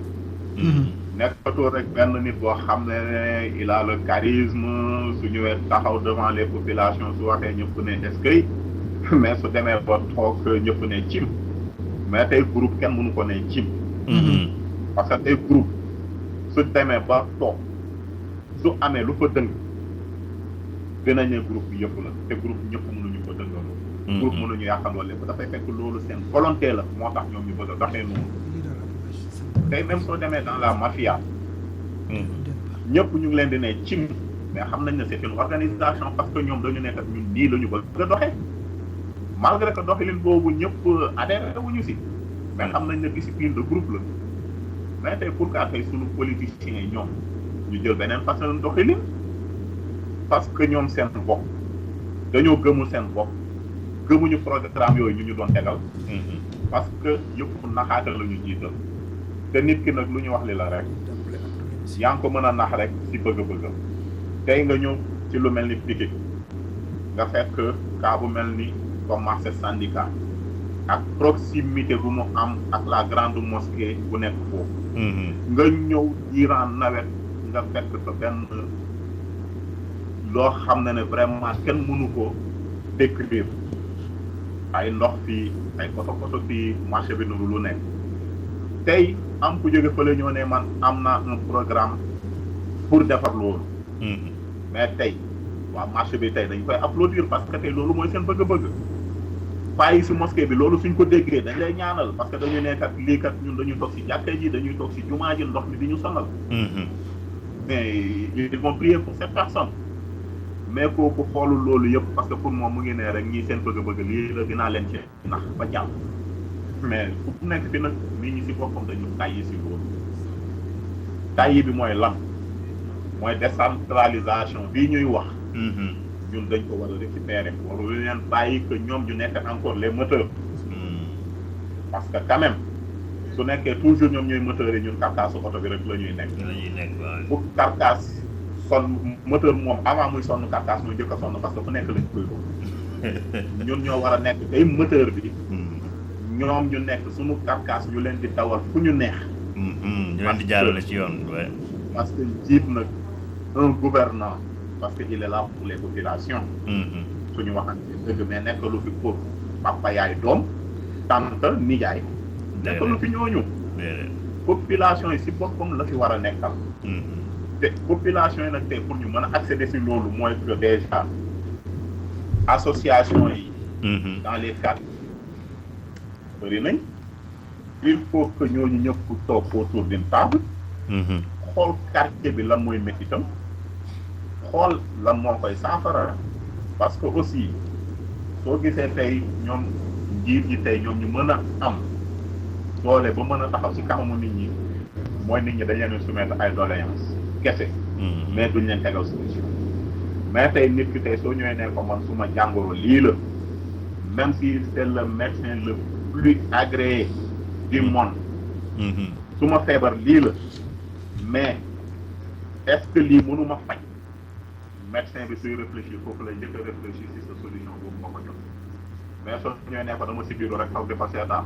nekkatoo rek benn nit boo xam ne il a le charisme su ñëwee taxaw devant les populations su waxee ñëpp ne est-ce que mais su demee ba toog ñëpp ne cim mais tey groupe kenn mënu ko ne cim. parce que tey groupe su demee ba toog su amee lu fa dëng dinañ ne groupe bi yëpp la te groupe ñëpp mënuñu ko dëngaloo. groupe mënuñu yàqandoo lépp dafay fekk loolu seen volonté la moo tax ñoom ñu bëgg a doxee noonu. tey même soo demee dans la mafia. ñëpp ñu ngi leen di ne cim mais xam nañ ne c'est une organisation parce que ñoom dañu nekk ak ñun nii la ñu bëgg a doxee malgré que doxalin boobu ñëpp adhéré wuñu si mais xam nañ ne discipline de groupe la mais tey pourquoi tey sunu politiciens yi ñoom ñu jël beneen façon doxalin parce que ñoom seen bopp dañoo gëmul seen bopp gëmuñu programme yooyu ñu doon tegal. parce que yëpp naxaate la ñu jiital te nit ki nag lu ñu wax li la rek yaa ngi ko mën a nax rek si bëgg-bëggam tey nga ñëw ci lu mel ni Pikine nga fekk cas bu mel ni comme marché syndicat ak proximité bu mu am ak la grande mosquée bu nekk foofu. nga ñëw durant nawet nga fekk fa benn loo xam ne vraiment kenn mënu ko décrire ay ndox fii ay poto fii marché bi nuru lu nekk tey am ku jóge fële ñoo ne man am naa un programme pour defar loolu. mais tey waa marché bi tey dañ koy applaudir parce que tey loolu mooy seen bëgg-bëgg. paa yi si mosquée bi loolu suñ ko déggee dañ lay ñaanal parce que dañu nekk ak lii kat ñun dañuy toog si jàkkee ji dañuy toog si jumaa ji ndox mi di ñu sonal. mais ils vont prier pour cette personne. mais kooku xoolul loolu yëpp parce que pour moom mu ngi ne rek ñii seen bëgg-bëgg lii la dinaa leen ci ndax ba jàll. mais fu nekk fi nag nit ñi si boppam dañu tàyyi si loolu. tàyyi bi mooy lan mooy décentralisation bii ñuy wax. ñun dañ ko war a récupérer wala lu leen bàyyi que ñoom ñu nekk encore les moteurs. parce que quand même su nekkee toujours ñoom ñooy moteurs yi ñun carcasse oto bi rek la ñuy nekk. pour carcasse sonn moteur moom avant muy sonn carcasse muy njëkk a sonn parce que fu nekk lañ koy ko ñun ñoo war a nekk day moteur bi. ñoom ñu nekk suñu carcasse ñu leen di dawal fu ñu neex. ñu leen di jaarale ci yoon. parce que jiit nag un gouvernant parce que il est là pour les populations. suñu waxante dëgg mais nekk lu fi pour papa yaay doom tante nijaay. nekk lu fi ñooñu. population yi si boppam la fi war a nekkal. te population yi nag tey pour ñu mën a accéder si loolu mooy que déjà association yi. dans les quartiers bëri nañ il faut que ñooñu ñëpp toog autour d'une table. xool quartier bi lan mooy métitam xool lan moo koy saafara parce que aussi soo gisee tey ñoom njiit yi tey ñoom ñu mën a am doole ba mën a taxaw ci kanamu nit ñi mooy nit ñi dañ leen soumettre ay doléances kese. mais duñ leen tegal solution. mais tey nit ki tey soo ñëwee ne ko man suma jàngoro lii la même si c'est le médecin le plus agréé du monde. suma feebar lii la. mais est-ce que lii mënuma faj médecin bi suy réfléchir foofu lay njëkk a réfléchir si sa solution boobu moo ko jox mais soo ñëwee ne ko dama si biiru rek xaw di fa seetaan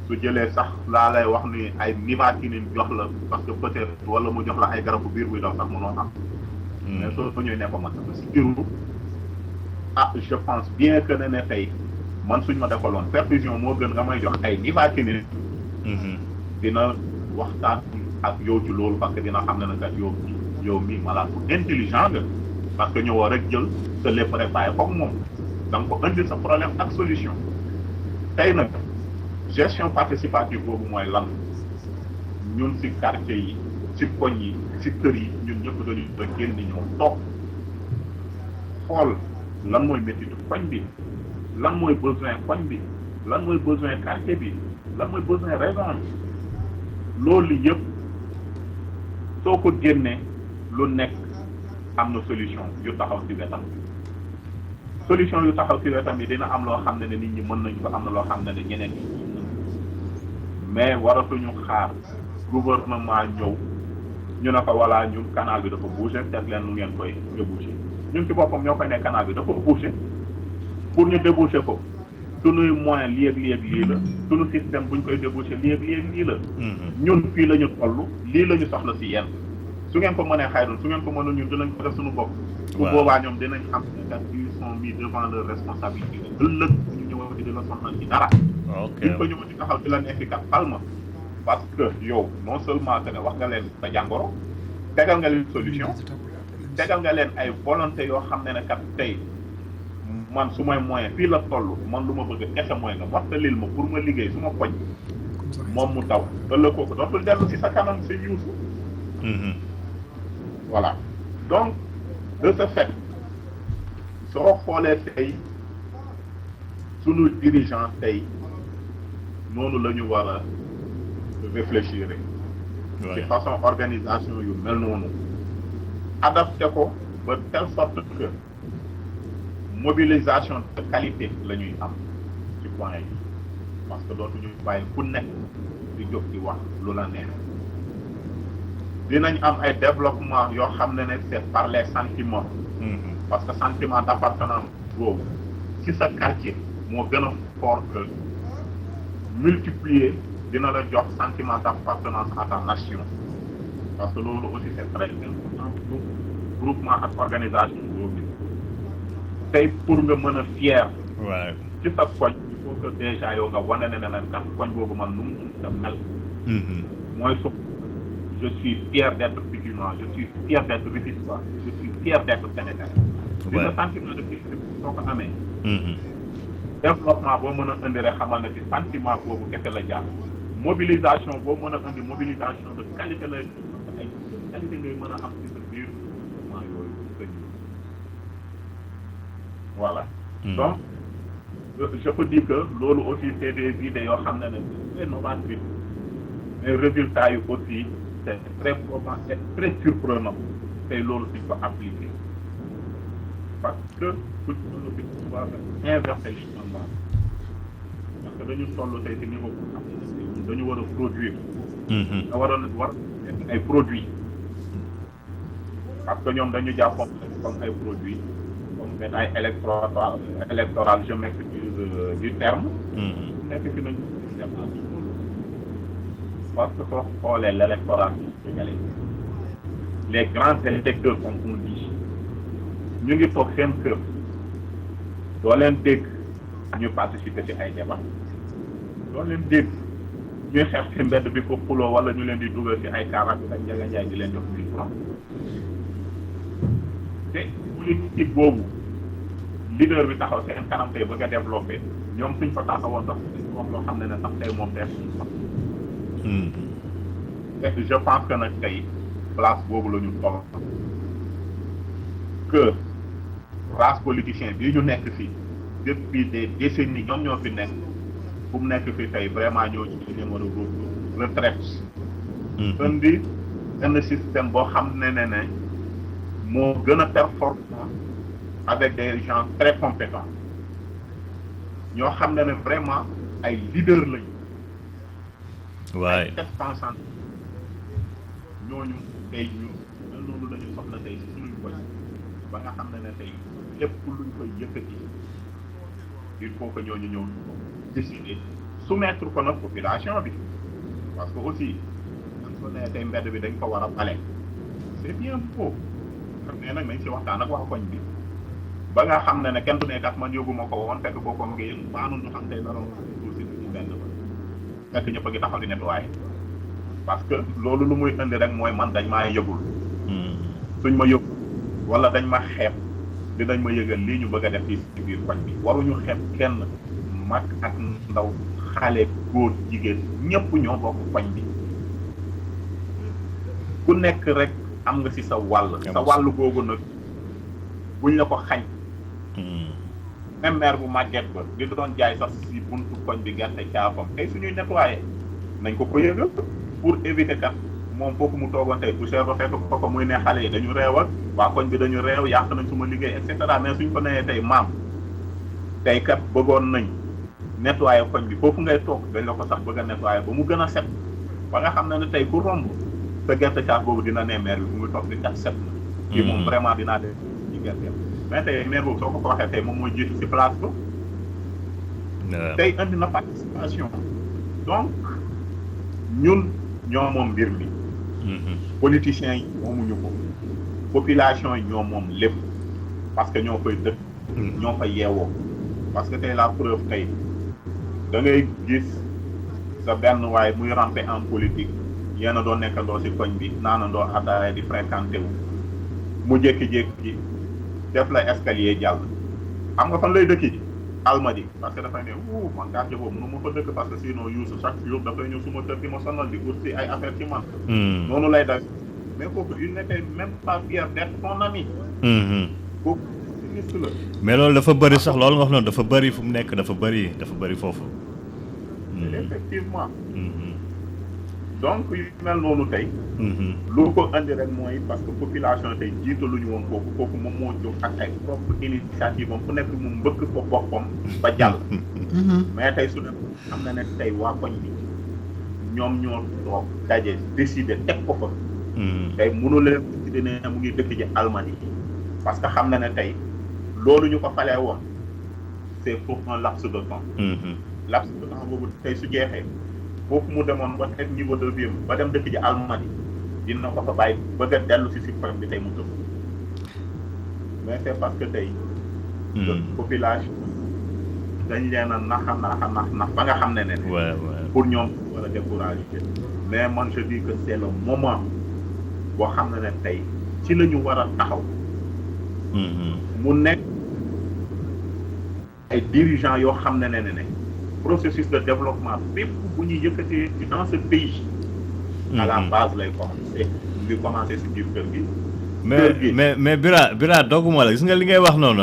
su jëlee sax laa lay wax ni ay nivaquine jox la parce que peut-être wala mu jox la ay garabu biir buy daw sax mënoo am. mais soo ñëwee ne ko man dama si biiru je pense bien que ne tey man suñ ma defaloon perfusion moo gën nga may jox ay nivaquine. dina waxtaan ak yow ci loolu parce que dina xam ne nag kat yow mii malade bu intelligent nga parce que ñëwoo rek jël te lépp rek bàyyi koog moom da nga ko indil sa problème ak solution. tey nag gestion participative boobu mooy lan ñun ci quartier yi ci koñ yi ci kër yi ñun ñëpp dañu ba génn ñëw toog xool lan mooy métitu koñ bi lan mooy besoin koñ bi lan mooy besoin quartier bi lan mooy besoin région bi loolu yëpp soo ko génnee lu nekk am na solution yu taxaw ci wetam solution yu taxaw ci wetam yi dina am loo xam ne nit ñi mën nañu ko am na loo xam ne ñeneen ñi mais waratuñu xaar gouvernement ñëw ñu ne ko voilà ñun canal bi dafa bouché teg leen nu ngeen koy débouché ñun ci boppam ñoo koy ne canal bi dafa bouché pour ñu débouché ko suñuy moyen lii ak lii la suñu système buñ koy débouché lii ak lii la ñun fii la ñu toll lii la ñu soxla si yéen su ngeen ko mënee xayrul su ngeen ko mënul ñun dinañ ko def suñu bopp bu boobaa ñoom dinañ xam ne kat ils sont mis devant leur responsabilité ëllëg ñu ñëw di la soxla ci dara il faut ñu ma ci taxaw di la nekk kat palma parce que yow non seulement que ne wax nga leen sa jàngoro tegal nga leen solution tegal nga leen ay volonté yoo xam ne kat tey man su may moyen fii la toll man lu ma bëgg kese mooy nga mottalil ma pour ma liggéey su ma poñ moom mu daw ëllëg kooku dootul dellu si sa kanam sa yuusu voilà donc de ce fait soo xoolee tey sunu dirigeant tey noonu la ñu war a réfléchir ci façon organisation yu mel noonu adapté ko ba telle sorte que mobilisation de qualité la ñuy am ci point yi parce que dootuñu bàyyi ku nekk di jóg di wax lu la neex dinañ am ay développement yoo xam ne c'est par les sentiments parce que sentiment d'appartenance boobu ci sa quartier moo gën a fort que multiplier dina la jox sentiment d'appartenance à ta nation parce que loolu aussi c'est très important pour groupement ak organisation boobu tey pour nga mën a fier ci sa koñ il faut que déjà yow nga wane ne leen kat koñ boobu man nu mu ta mel mooy su je suis fier d'être Pikinois je suis fier d'être Rufisquois je suis fier d'être Sénégalais dina sentiment de fierté soo ko amee développement boo mën a indi rek xamal na ci sentiment boobu kese la jaar mobilisation boo mën a indi mobilisation de qualité la ay qualité ngay mën a am ci sa biir mouvement yooyu sëñ voilà donc je peux dire que loolu aussi c'est des idées yoo xam ne très novatrices mais résultats yu aussi c'est très probant et très surprenant tey loolu suñ ko appliquer parce que pour loolu bi war a inverser les tendances parce que dañu toll tey ci niveau bu xam ne dañu war a produire da war ay produits parce que ñoom dañu jàppoon comme ay produits comme bétail électoral je m'excuse du terme nekk fi nañu parce que soo xoolee l'électorat sénégalais les grands électeurs comme on dit ñu ngi toog seen kër doo leen dégg ñu participer ci ay débat doo leen dégg ñuy xeex ci mbedd bi ko xuloo wala ñu leen di dugal ci ay kaaraat ak njaga njaay di leen jox 1000 francs te politique boobu leader bi taxaw seen kanam tey bëgg a développé ñoom suñ ko taxawoon sax wax loo xam ne sax tey moom def te je pense que nag tey place boobu la ñu toll que race politicien bii ñu nekk fii depuis des décennies ñoom ñoo fi nekk fu mu nekk fii tey vraiment ñoo ci leen war a retraite indi benn système boo xam ne moo gën a performant avec des gens très compétents ñoo xam ne vraiment ay leaders lañu waay tête pensante ñooñu tey ñu mel noonu la ñu soxla tey si suñuy koñ ba nga xam ne tey lépp luñ koy yëkkati il faut que ñooñu ñëw décider soumettre ko nag population bi parce que aussi dañ ko ne tey mbedd bi dañ ko war a bale c'est bien beau xam ne nag nañ si waxtaan ak waa koñ bi ba nga xam ne kenn du ne kat man yóbbu ma ko woon fekk boo ko ngi baanu ñu xam tey dara aussi ci benn ba fekk ñëpp a ngi taxaw di nettoyer parce que loolu lu muy indi rek mooy man dañ maa yëgul suñ ma yëgul wala dañ ma xeeb dinañ ma yëgal lii ñu bëgg a def ci biir koñ bi waruñu xeeb kenn mag ak ndaw xale góor jigéen ñëpp ñoo bokk koñ bi ku nekk rek am nga ci sa wàll googu nag buñ la ko xañ même maire bu màgget ba di doon jaay sax ci buntu koñ bi gerte caafam tey suñuy nettoyer nañ ko yëgal pour éviter kat moom foofu mu toogoon tey poussière ba fekk ko muy ne xale yi dañu réew ak waa koñ bi dañu réew yàq nañ suma liggéey et cetera mais suñ ko nee tey maam tey kat bëggoon nañ nettoyer koñ bi foofu ngay toog dañ la ko sax bëgg a nettoyer ba mu gën a set ba nga xam ne tey ku romb sa gerte caaf boobu dina ne maire bi mu ngi toog di cat set na. kii moom vraiment dinaa def ci gerte mais tey maire boobu soo ko waxee tey moom mooy jiitu si place ko. tey indi na participation. donc ñun ñoo moom mbir mi. politiciens yi moomuñu ko. population yi ñoo moom lépp parce que ñoo koy dëkk. ñoo koy yeewoo. parce que tey la preuve tey da ngay gis sa benn waaye muy ramper en politique yéen a doon nekkandoo si koñ bi naanandoo ataaya di fréquenté wu mu jékki-jékki def la escalier jàll xam nga fan lay dëkki ji Almadi parce que dafay ne man quartier boobu mënu ma fa dëkk parce que sinon Youssou chaque jour dafay ñëw suma kër di ma sonal di ut si ay affaire ci man noonu lay def mais kooku il n'était même pas fier d'être son ami kooku ministre la mais loolu dafa bëri sax loolu nga wax noonu dafa bëri fu mu nekk dafa bëri foofu effectivement donc yu mel noonu tey lu ko andi rek mooy parce que population tey jiitaluñu woon kooku moom moo jóg ak ay propre initiative am fu nekk mu mbëkk ko boppam ba jàll mais tey su ne am na ne tey waa koñ bi ñoom ñoo toog daje décider teg ko fa tey mënu leen décider ne mu ngi dëkk ji Almadi parce que xam na ne tey loolu ñu ko falee woon c'est pour un laps de temps laps de temps boobu tey su jeexee foofu mu demoon ba teg niveau de vie ba dem dëkk ji Almadi dina ko fa bàyyi bëgg a dellu si koñ bi tey mu tëb mais c'est parce que tey population dañ leen a nax ba nga xam ne pour ñoom war a décourager mais man je dis que c'est le moment boo xam ne tey ci la ñu war a taxaw mu nekk ay dirigeants yoo xam ne processus de développement bépp bu ñuy yëkkatee dans ce pays à la base lay commencé si biir kër gi mais Bira dogguma la gis nga li ngay wax noonu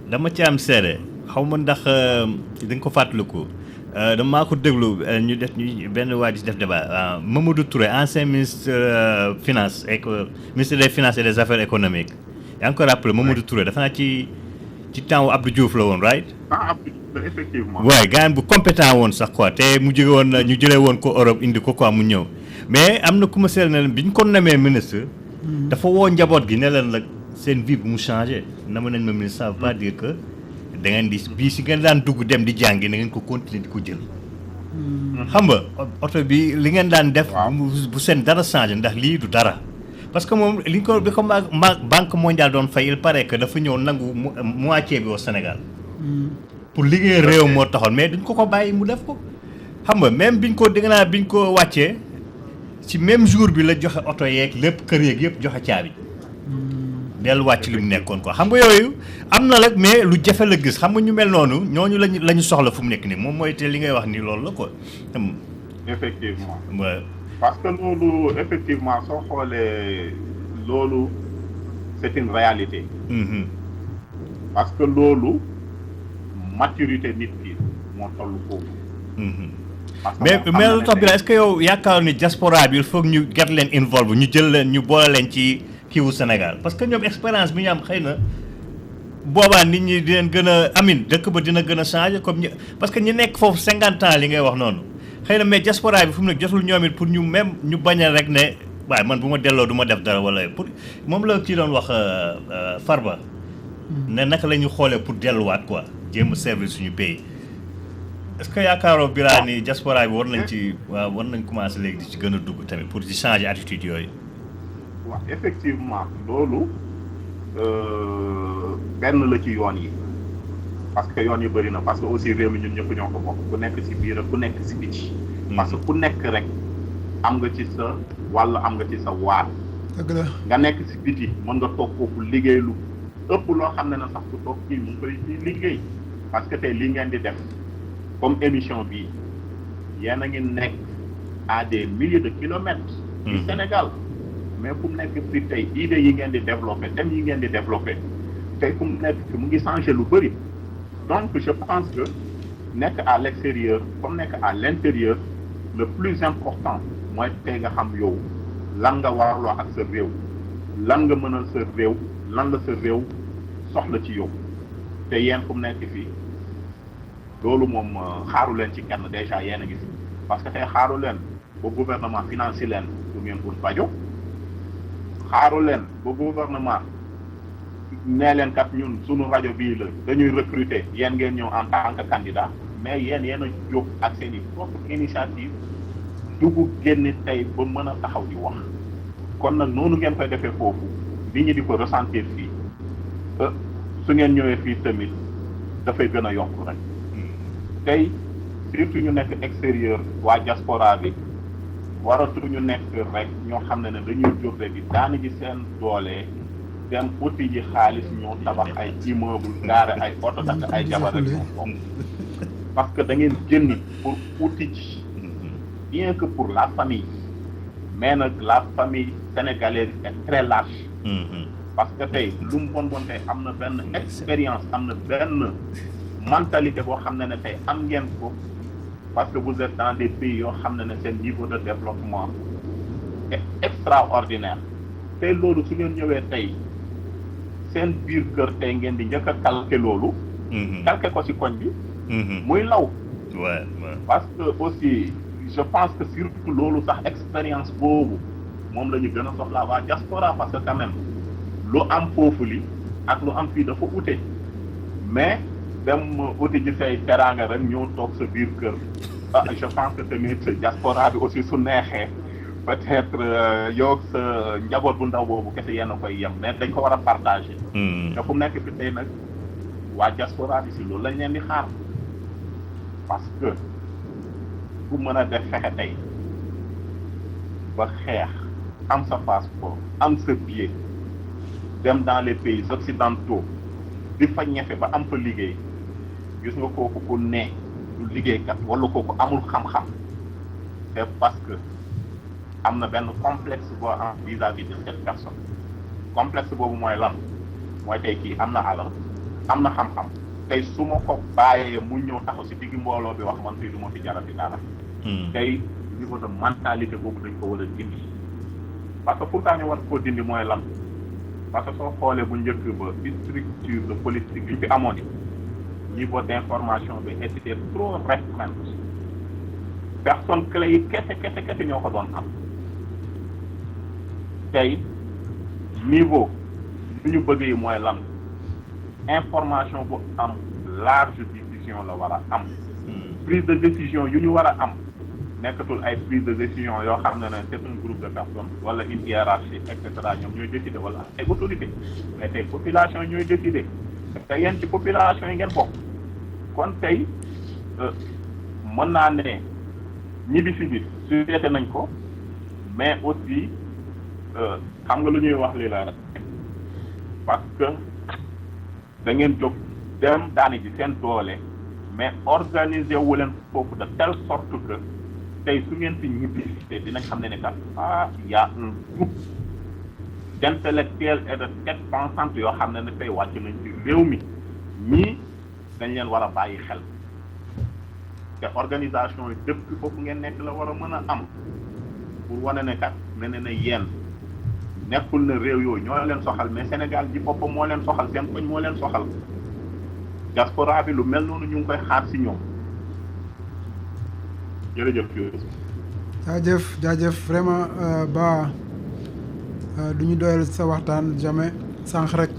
dama ci am seede xaw ma ndax da nga ko fàttaliku damaa ko déglu ñu def ñu benn waa di def débat Mamadou Touré ancien ministre finance ministre des finances et des affaires économiques yaa ngi ko rappelé Mamadou Touré dafa naa ci temps wu Abdou Diouf la woon right Abdou Diouf effectivement waaye gars bu compétent woon sax quoi te mu jóge woon ñu jëlee woon ko Europe indi ko quoi mu ñëw mais am na ku ma seetlu ne leen bi ñu ko namee ministre dafa woo njaboot gi ne leen la seen vie bu mu changé nama nañ ma ministre ça veut pas dire que da ngeen di bii si ngeen daan dugg dem di jàngi na ngeen ko continuer di ko jël xam nga oto bi li ngeen daan def bu seen dara changé ndax lii du dara parce que moom li ko bi ko banque mondiale doon fay il paraît que dafa ñëw nangu moitié bi au Sénégal pour liggéey réew moo taxoon mais duñ ko bàyyi mu def ko xam nga même biñ ko wàccee ci même jour bi la joxe oto yeeg lépp kër yeeg yëpp joxe caabi delluwaat ci li mu nekkoon quoi xam nga yooyu am na rek mais lu jafe la gis xam nga ñu mel noonu ñooñu la ñu soxla fu mu nekk nii moom mooy te li ngay wax ni loolu la quoi effectivement ouais. Parce que loolu effectivement soo xoolee loolu c'est une réalité parce que loolu maturité nit ki moo toll foofu mais lu tax bi la est-ce que yow yaakaar ni diaspora bi il faut ñu get leen involve ñu jël leen ñu boole leen ci kiiwu Sénégal parce que ñoom expérience bi ñu am xëy na boobaa nit ñi di leen gën a amin dëkk ba dina gën a changer comme parce que ñu nekk foofu 50 ans li ngay wax noonu xëy na mais diaspora bi fu mu nekk jotul ñoom it pour ñu même ñu bañ a rek ne waaye man bu ma delloo du ma def dara wala pour moom la kii doon wax Farba ne naka la ñu xoolee pour delluwaat quoi jéem a servir suñu pays est-ce que yaakaaroo Bira ni diaspora bi war nañ commencer léegi di ci gën a dugg tamit pour di changer attitude yooyu. waaw effectivement loolu benn la ci yoon yi parce que yoon yi bëri na parce que aussi réew mi ñun ñëpp ñoo ko bokk ku nekk ci biir ku nekk ci biti parce que ku nekk rek am nga ci sa walla am nga ci sa waar. dëgg la nga nekk ci biti mën nga toog foofu liggéey lu ëpp loo xam ne na sax ku toog kii mu ngi koy liggéey parce que tey li ngeen di def comme émission bii yéen a ngi nekk à des milliers de kilomètres du Sénégal mais fu mu nekk fi tey idées yi ngeen di développer thèmes yi ngeen di développer tey fu mu nekk fi mu ngi changer lu bëri donc je pense que nekk à l'extérieur comme nekk à l'intérieur le plus important mooy tey nga xam yow lan nga warloo ak sa réew lan nga mënal sa réew lan la sa réew soxla ci yow te yéen fu mu nekk fii loolu moom xaaru leen ci kenn déjà yéen a ngi fi parce que tey xaaru leen ba gouvernement financier leen pour ngeen pour fajo xaaru leen ba gouvernement nee leen kat ñun sunu rajo bii la dañuy recruter yéen ngeen ñëw en tant que candidat mais yéen a jóg ak seen i propre initiative dugg génn tey ba mën a taxaw di wax kon nag noonu ngeen koy defee foofu nit ñi di ko ressentir fii su ngeen ñëwee fii tamit dafay gën a yokk rek tey surtout ñu nekk extérieur waa diaspora bi waratuñu nekk rek ñoo xam ne dañuy jóg rek di daani ji seen doole dem uti ji xaalis ñoo tabax ay immeuble gaare ay oto takk ay jabar rek ñoo bokk parce que da ngeen génn pour uti ji bien que pour la famille mais nag la famille sénégalaise est très large parce que tey lu mu bon tey am na benn expérience am na benn mentalité boo xam ne tey am ngeen ko parce que vous êtes dans des pays yoo xam ne seen niveau de développement est extraordinaire tey loolu su ngeen ñëwee tey seen biir kër tey ngeen di njëkk a calquer loolu calquer ko ci koñ bi muy law parce que aussi je pense que surtout loolu sax expérience boobu moom la ñu gën a soxlaa waa diaspora parce que quand même lu am foofu li ak lu am fii dafa ute mais dem uti ji say teraanga rek ñëw toog sa biir kër je pense que tamit diaspora bi aussi su neexee peut-être yow sa njaboot bu ndaw boobu kese yéen a koy yem mais dañ ko war a partager te fu mu nekk fi tey nag waa diaspora bi si loolu lañ leen di xaar parce que bu mën a def fexe tey ba xeex am sa passeport am sa billet dem dans les pays occidentaux di fa ñefe ba am fa liggéey gis nga kooku ku ne du liggéeykat wala kooku amul xam-xam c'est parce que am na benn complexe boo am vis-à-vis de cette personne complexe boobu mooy lan mooy tey kii am na alal am na xam-xam tey su ma ko bàyyee mu ñëw taxaw si digg mbooloo bi wax man fii du ma fi jarati dara tey niveau de mentalité boobu dañ ko war a dindi parce que pourtant ñu war koo dindi mooy lan parce que soo xoolee bu njëkk ba structure de politique bi fi amoon niveau d'information bi était trop restreinte personne clé yi kese ñoo ko doon am tey niveau lu ñu bëgg yi mooy lan information bu am large diffusion la war a am prise de décision yu ñu war a am nekkatul ay prise de décision yoo xam ne c'est un groupe de personnes wala une hiérarchie et cetera ñoom ñooy décider wala ay autorité mais tey population ñooy décider te yéen ci population yi ngeen bokk kon tey mën naa ne ñibbi si bi sujeté nañ ko mais aussi xam nga lu ñuy wax lii la rek parce que da ngeen jóg dem daani ji seen doole mais organiser wu leen foofu de telle sorte que tey su ngeen fi ñibbi te dinañ xam ne kat y a un groupe d'intellectuels et de têtes pensantes yoo xam ne tey wàcc nañ ci réew mi ñii dañ leen war a bàyyi xel te organisation yi depuis foofu ngeen nekk la war a mën a am pour wane ne kat ne yéen nekkul na réew yooyu ñoo leen soxal mais Sénégal ji boppam moo leen soxal seen koñ moo leen soxal diaspora bi lu mel noonu ñu ngi koy xaar si ñoom jërëjëf jaajëf vraiment ba du ñu doyal sa waxtaan jamais sànq rek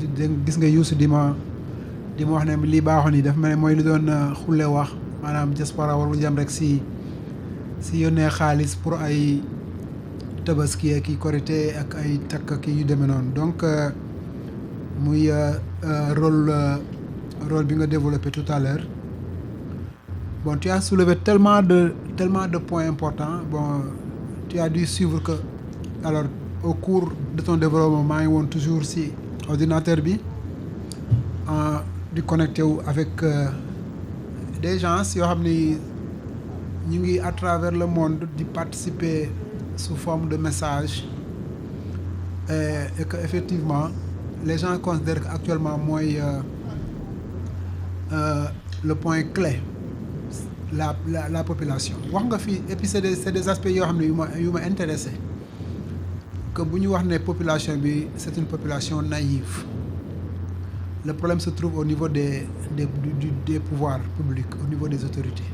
gis nga Youssou di ma wax ne lii baaxoon yi daf mel ne mooy li doon xulle wax maanaam diaspora warul jëm rek si yónnee xaalis pour ay tabaski ak i korité ak ay takk ki yu demee noonu donc muy rôle bi nga développé tout à l'heure bon tu as soulevé tellement de points importants bon tu as dû suivre que alors au cours de ton développement maa ngi woon toujours si ordinateur bi di connecté wu avec des gens yoo xam ni ñu ngi à travers le monde di participer sous forme de message et que effectivement les gens considèrent que actuellement mooy le point clé la population wax nga fii et puis c'est des aspects yoo xam ne yu ma intéressé que bu ñu wax ne population bi c'est une population naïve le problème se trouve au niveau des pouvoirs publics au niveau des autorités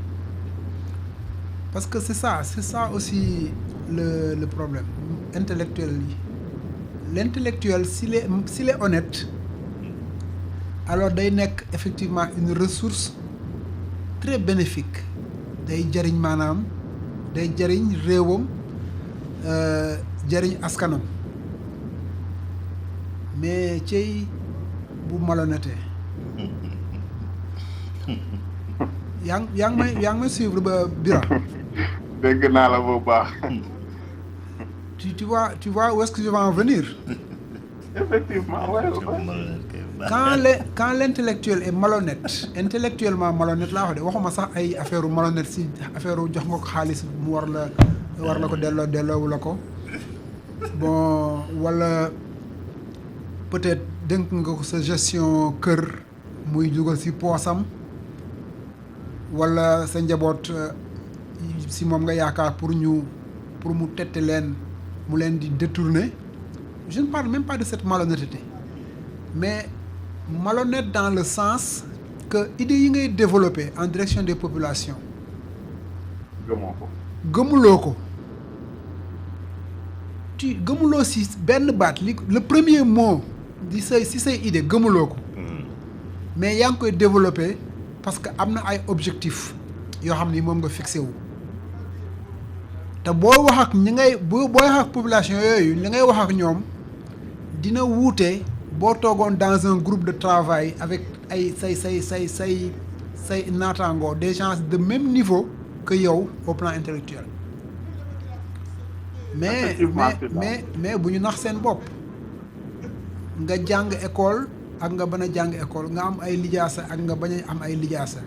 parce que c'est ça aussi le problème intellectuel yi l'intellectuel s'il est honnête alors day nekk effectivement une ressource très bénéfique day jariñ maanaam day jariñ réewam jariñ askanam mais cey bu malhonnête yaa ngi may suivre ba Bira. dégg naa la bu baax. tu vois où est-ce que je vais en venir. Effectivement, ouais. Quand l'intellectuel est malhonnête intellectuellement malhonnête laa wax de waxuma sax ay affaire malhonnête si affaire jox nga ko xaalis mu war la ko delloowu la ko bon wala peut-être dénk nga ko sa gestion kër muy dugal si poosam wala sa njaboot si moom nga yaakaar pour mu tette leen mu leen di détourner. Je ne parle même pas de cette malhonnêteté mais malhonnête dans le sens que idées yi ngay développer en direction des populations gëmuloo ko gëmuloo si benn baat le premier mot si say idée gëmuloo ko mais yaa ngi koy développer parce que am na ay objectifs yoo xam ni moom nga fixé wu te boo wax ak boo wax ak population yooyu li ngay wax ak ñoom dina wuute boo toogoon dans un groupe de travail avec ay say naataangoo des gens de même niveau que yow au plan intellectuel mais bu ñu nax seen bopp nga jàng école ak nga bañ a jàng école nga am ay lijaasa ak nga bañ a am ay lijaasa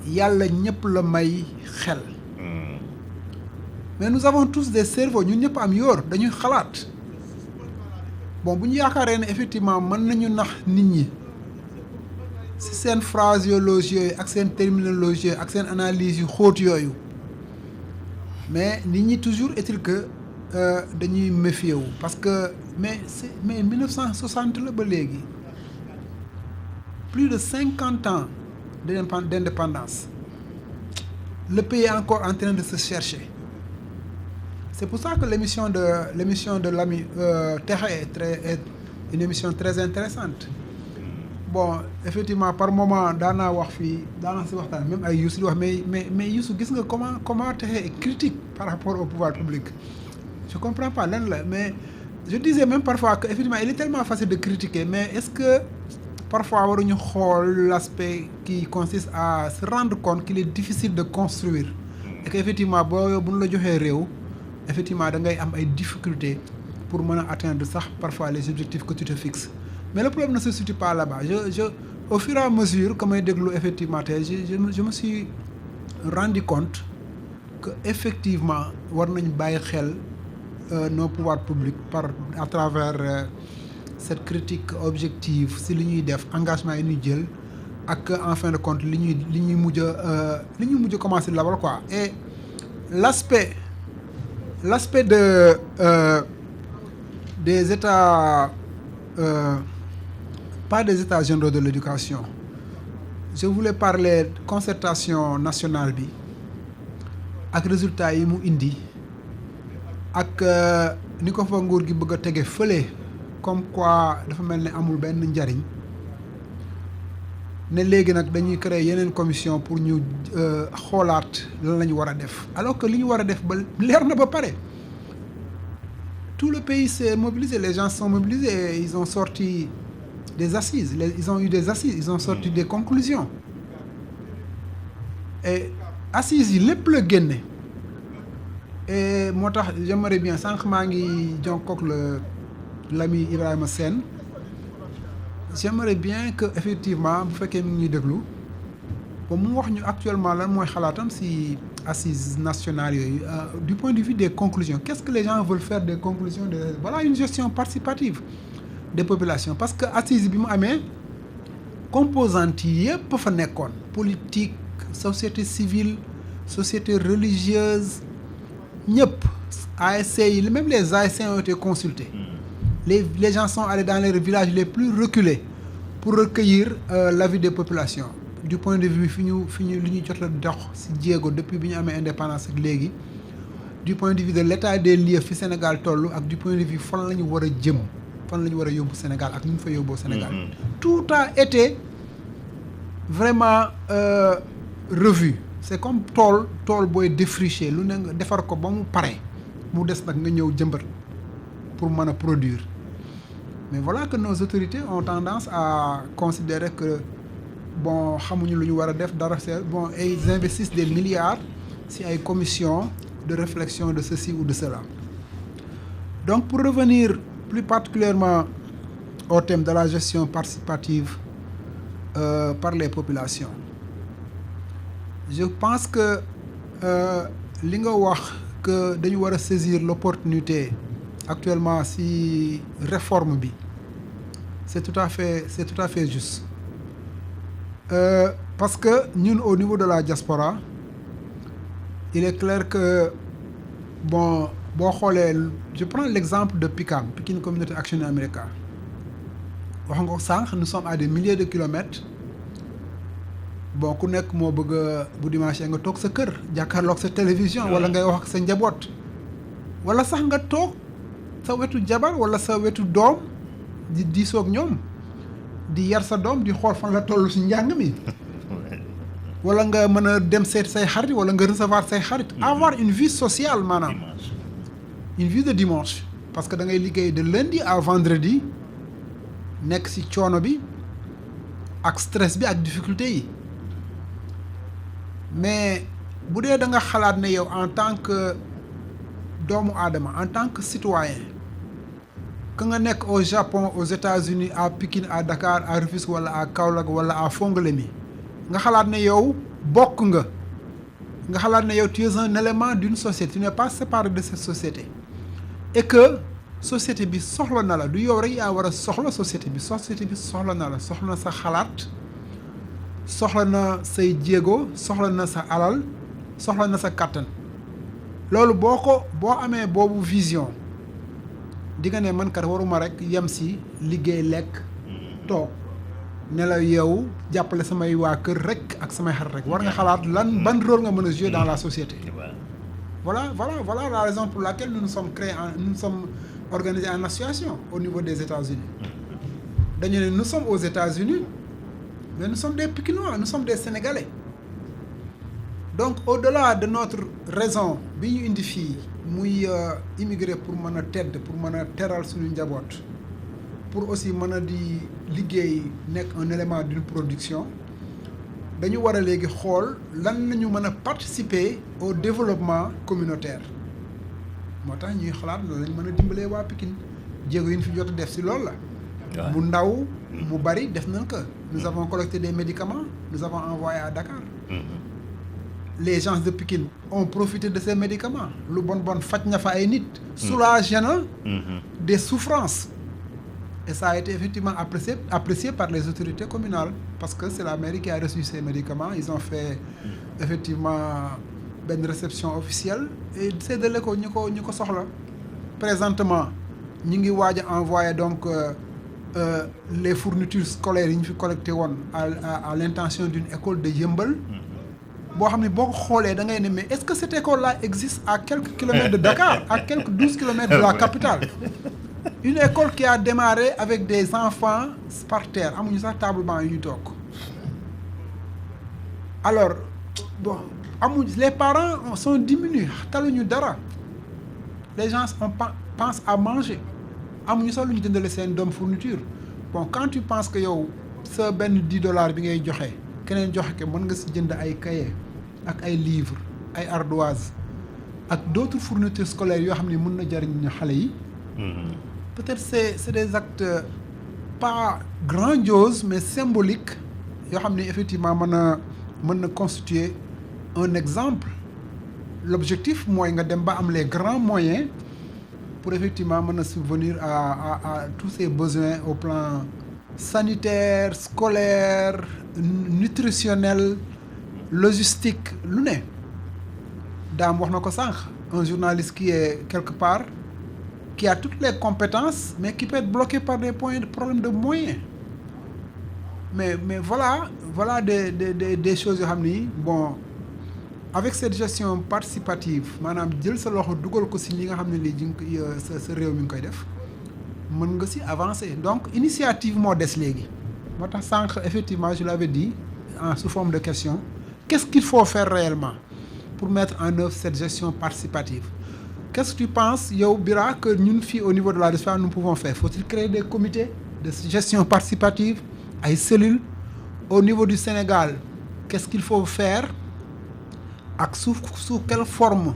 yàlla ñëpp la may xel mais nous avons tous des cerveaux ñun ñëpp am yoor dañuy xalaat bon bu ñu yaakaaree ne effectivement mën nañu nax nit ñi ci seen phraséologie yooyu ak seen terminologie yooyu ak seen analyse yu xóot yooyu mais nit ñi toujours est-il que dañuy méfier wu parce que mais 1960 la ba léegi plus de 50 ans d'indépendance le pays est encore en train de se chercher. C'est pour ça que l'émission de l'ami Texe est une émission très intéressante. Bon, effectivement, par moment, daana wax fii daana si waxtaan même ay Youssou di wax mais Youssou gis nga comment Texe est critique par rapport au pouvoir public. Je comprends pas lan la mais je disais même parfois que effectivement il est tellement facile de critiquer mais est-ce que parfois waruñu xool l'aspect qui consiste à se rendre compte qu'il est difficile de construire et que effectivement boo bu ñu la joxee réew effectivement da ngay am ay difficultés pour mën a atteindre sax parfois les objectifs que tu te fixes mais le problème ne se situe pas là-bas je au fur et à mesure que may déglu effectivement tey je me suis rendu compte que effectivement war nañ bàyyi xel nos pouvoirs publics à travers cette critique objective si li ñuy def engagement yi ñuy jël ak en fin de compte li ñuy mujj a commencer d'abord quoi et l'aspect des états pas des états généraux de l'éducation je voulais parler concertation nationale bi ak résultats yi mu indi ak ni ko fa nguur gi bëgg a tege fële comme quoi dafa mel ne amul benn njariñ ne léegi nag dañuy créer yeneen commission pour ñu xoolaat lan la ñu war a def alors que li ñu war a def ba leer na ba pare tout le pays s'est mobilisé les gens sont mobilisés et ils ont sorti des assises ils ont eu des assises ils ont sorti des conclusions et assises yi lépp la génne et moo tax j'aimerais bien sànq maa ngi jokkoog l'ami Ibrahima Sène j'aimerais bien que effectivement bu fekkee mi ngi ñuy déglu ba mu wax ñu actuellement lan mooy xalaatam ci assises nationales yooyu du point de vue des conclusions qu'est-ce que les gens veulent faire des conclusions voilà une gestion participative des populations parce que assises bi mu amee composantes yi yëpp fa nekkoon politique société civile société religieuse ñëpp ASC yi même les ASC ont été consultés les gens sont allés dans les villages les plus reculés pour recueillir l'avis des populations du point de vue fi ñu li ñu jot a dox ci jéego depuis bi ñu amee indépendance ak léegi du point de vue de l'état des lieux fi Sénégal toll ak du point de vue fan la ñu war a jëm fan la ñu war a yóbbu Sénégal ak nu ñu fa yóbboo Sénégal tout a été vraiment revu c'est comme tool booy défricher lu ne nga defar ko ba mu pare mu des nag nga ñëw jëmbat pour mën a produire mais voilà que nos autorités ont tendance à considérer que bon xamuñu lu ñu war a def dara c'est bon et ils investissent des milliards si ay commissions de réflexion de ceci ou de cela donc pour revenir plus particulièrement au thème de la gestion participative par les populations je pense que li nga wax que dañu war a saisir l'opportunité actuellement si réforme bi c'est tout à fait juste parce que ñun au niveau de la diaspora il est clair que bon boo xoolee je prends l'exemple de PICAM Pikine Community Action America wax nga ko sànq nous sommes à des milliers de kilomètres bon ku nekk moo bëgg bu dimanche nga toog sa kër jàkkaarloog sa télévision wala ngay wax ak sa njaboot wala sax nga toog sa wetu jabar wala sa wetu doom di diisoog ñoom di yar sa doom di xool fan la toll ci njàng mi wala nga mën a dem seet say xarit wala nga recevoir say xarit avoir une vie sociale maanaam une vie de dimanche parce que da ngay liggéey de lundi à vendredi nekk ci coono bi ak stress bi ak difficulté yi mais bu dee da nga xalaat ne yow en tant que doomu aadama en tant que citoyen que nga nekk au Japon aux États-Unis à Pikine à Dakar à Rufisque wala à Kaolack wala à Fongolemi nga xalaat ne yow bokk nga xalaat ne yow tu es un élément d'une société tu n'es pas séparé de cette société et que société bi soxla na la du yow rek yaa war a soxla société bi soxla na la soxla na sa xalaat soxla na say jéego soxla na sa alal soxla na sa kàttan loolu boo amee boobu vision di nga ne man kat waruma rek yem si liggéey lekk toog ne la yow jàppale samay waa kër rek ak samay xarit rek war nga xalaat ban rôle nga mën a jouer dans la société voilà la raison pour laquelle nous nous sommes organisés en association au niveau des États-Unis dañu ne nous sommes aux États-Unis mais nous sommes des Pikinois nous sommes des Sénégalais donc au-delà de notre raison bi ñu indi fii muy immigrer pour mën a tedd pour mën a teral suñu njaboot pour aussi mën a di liggéey nekk un élément d'une production dañu war a léegi xool lan la ñu mën a participer au développement communautaire moo tax ñuy xalaat loolu lañ mën a dimbalee waa Pikine jéego yi ñu fi jot a def si loolu la mu ndaw mu bari def nañ ko nous avons collecté des médicaments nous avons envoyé à Dakar les gens de Pikine ont profité de ces médicaments lu bon faj na fa ay nit soulagé na des souffrances et ça a été effectivement apprécié par les autorités communales parce que c'est la mairie qui a reçu ces médicaments ils ont fait effectivement benn réception officielle et séddale ko ñu ko soxla présentement ñu ngi waaj a envoyer donc les fournitures scolaires yi ñu fi collecté woon à l'intention d'une école de Yeumbeul boo xam ne boo ko xoolee da ngay ne mais est-ce que cette école-là existe à quelques kilomètres de Dakar à quelques 12 kilomètres de la capitale une école qui a démarré avec des enfants par terre amuñu sax table banc yu ñu toog alors bon les parents sont diminués taluñu dara les gens pensent à manger amuñu sax lu ñu jëndale seen doom fourniture bon quand tu penses que yow sa benn $10 bi ngay joxe keneen joxe ko mën nga si jënd ay cahiers ak ay livres ay ardoises ak d'autres fournitures scolaires yoo xam ne mën na jariñ xale yi peut-être c'est des actes pas grandioses mais symboliques yoo xam ne effectivement mën na constituer un exemple l'objectif mooy nga dem ba am les grands moyens pour effectivement mën a subvenir à tous ces besoins au plan sanitaire scolaire nutritionnel logistique lu ne daam wax na ko sànq un journaliste qui est quelque part qui a toutes les compétences mais qui peut être bloqué par des problèmes de moyens mais voilà des choses yoo xam ni bon avec cette gestion participative maanaam jël sa loxo dugal ko si li nga xam ne lii sa réew mi ngi koy def mën nga si avancer donc initiative moo des léegi moo tax sànq effectivement je l'avais dit sous forme de question qu'est-ce qu'il faut faire réellement pour mettre en œuvre cette gestion participative qu'est-ce que tu penses yow Bira que ñun fii au niveau de la diaspora nous pouvons faire faut-il créer des comités de gestion participative ay cellules au niveau du Sénégal qu'est-ce qu'il faut faire ak sous quelle forme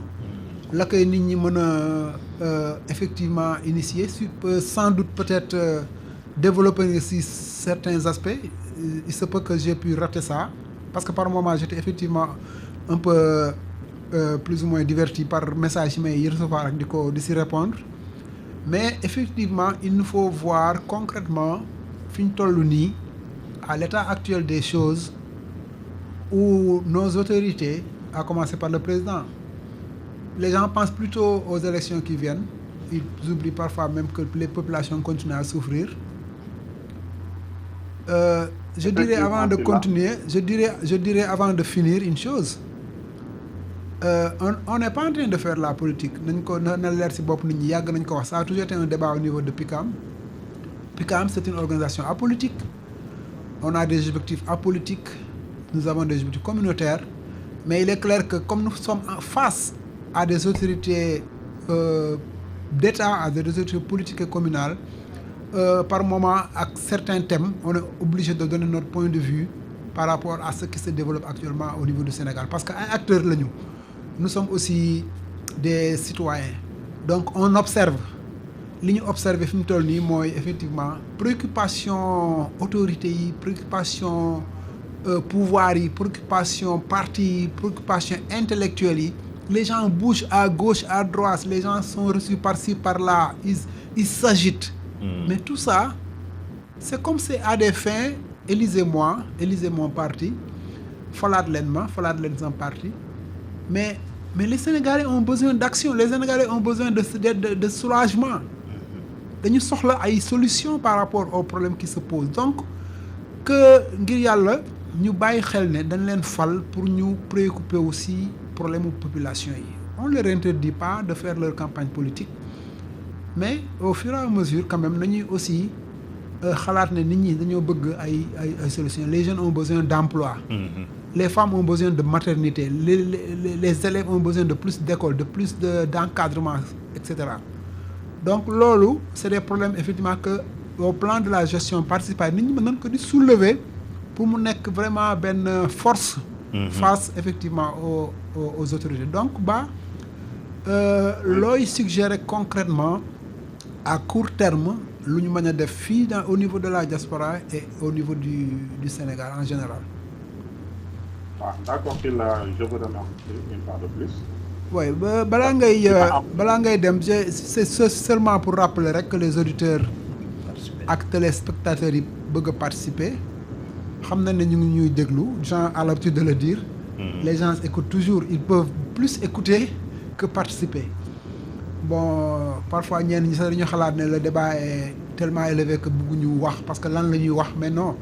la koy nit ñi mën a effectivement initier sans doute peut-être développer aussi certains aspects il se peut que j'ai pu rater ça parce que par moment j'étais effectivement un peu plus ou moins diverti par message yi may recevoir ak di si répondre mais effectivement il nous faut voir concrètement fi ñu toll nii à l'état actuel des choses où nos autorités à commencer par le président les gens pensent plutôt aux élections qui viennent ils oublient parfois même que les populations continuent à souffrir je dirais avant de continuer je dirais avant de finir une chose on n'est pas en train de faire la politique nañ ko na leer ci bopp nit ñi yàgg nañ ko wax ça a toujours été un débat au niveau de PICAM c'est une organisation apolitique on a des objectifs apolitiques nous avons des objectifs communautaires mais il est clair que comme nous sommes face à des autorités d'État à des autorités politiques et communales par moment ak certains thèmes on est obligé de donner notre point de vue par rapport à ce qui se développe actuellement au niveau du Sénégal parce que ay acteurs lañu nous sommes aussi des citoyens donc on observe li ñu observé fi mu toll nii mooy effectivement préoccupation autorités yi préoccupation pouvoir yi préoccupation parti yi préoccupation intellectuelle yi les gens bougent à gauche à droite les gens sont reçus par-ci par-là ils s'agitent mais tout ça c'est comme c'est à des fins élisez mon parti falaat leen sama parti mais les Sénégalais ont besoin d'action les Sénégalais ont besoin de soulagement dañu soxla ay solutions par rapport aux problèmes qui se posent donc que ngir yàlla ñu bàyyi xel ne dañ leen fal pour ñu préoccuper aussi problème u population yi on leur interdit pas de faire leur campagne politique mais au fur et à mesure quand même nañuy aussi xalaat ne nit ñi dañoo bëgg ay solutions les jeunes ont besoin d'emploi les femmes ont besoin de maternité les élèves ont besoin de plus d'écoles de plus d'encadrement etc donc loolu c'est des problèmes effectivement que au plan de la gestion participative nit ñi mën nañ ko di soulever pour mu nekk vraiment benn force face effectivement aux autorités donc looy suggérer concrètement à court terme lu ñu mën a def fii au niveau de la diaspora et au niveau du Sénégal en général. D'accord, je vous remercie une fois de plus. Oui, balaa ngay dem c'est seulement pour rappeler rek que les auditeurs ak téléspectateurs yi bëgg a participer xam na ne ñu ngi ñuy déglu Jean a l'habitude de le dire. Les gens écoutent toujours ils peuvent plus écouter que participer. Bon parfois ñenn ñi sax dañu xalaat ne le débat est tellement élevé que bëgguñu wax parce que lan la ñuy wax mais non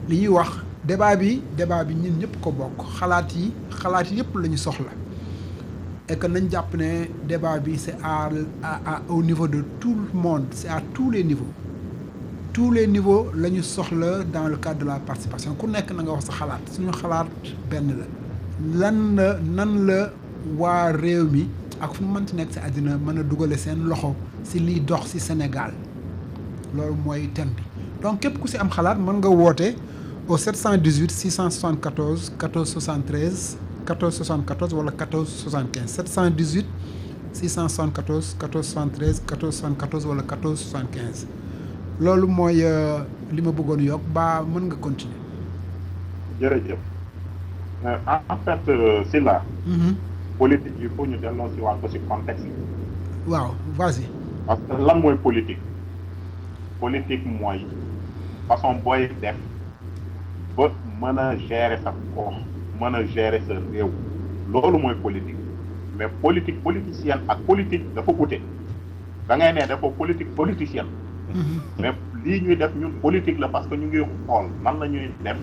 li ñuy wax débat bi ñun ñëpp ko bokk xalaat yi yëpp la ñu soxla et que nañ jàpp ne débat bi c'est à au niveau de tout le monde c'est à tous les niveaux la ñu soxla dans le cadre de la participation ku nekk na nga wax sa xalaat suñu xalaat benn la nan la waa réew mi ak fu mu mënti nekk ci àddina mën a dugale seen loxo ci liy dox ci Sénégal loolu mooy thème bi donc képp ku ci am xalaat mën nga woote au 718 674 14 73 14 74 wala 14 75 718 674 14 73 14 74 wala 14 75 loolu mooy li ma bëggoon yokk ba mën nga continuer. jërëjëf en fait c'est là. politique il faut ñu delloo ci waat ko ci contexte bi. waaw vas-y. parce que lan mooy politique mooy façon booy def ba mën a gérer sa gox mën a gérer sa réew loolu mooy politique mais politique politicienne ak politique dafa ute da ngay ne dafa politique politicienne. mais lii ñuy def ñun politique la parce que ñu ngi xool nan la ñuy def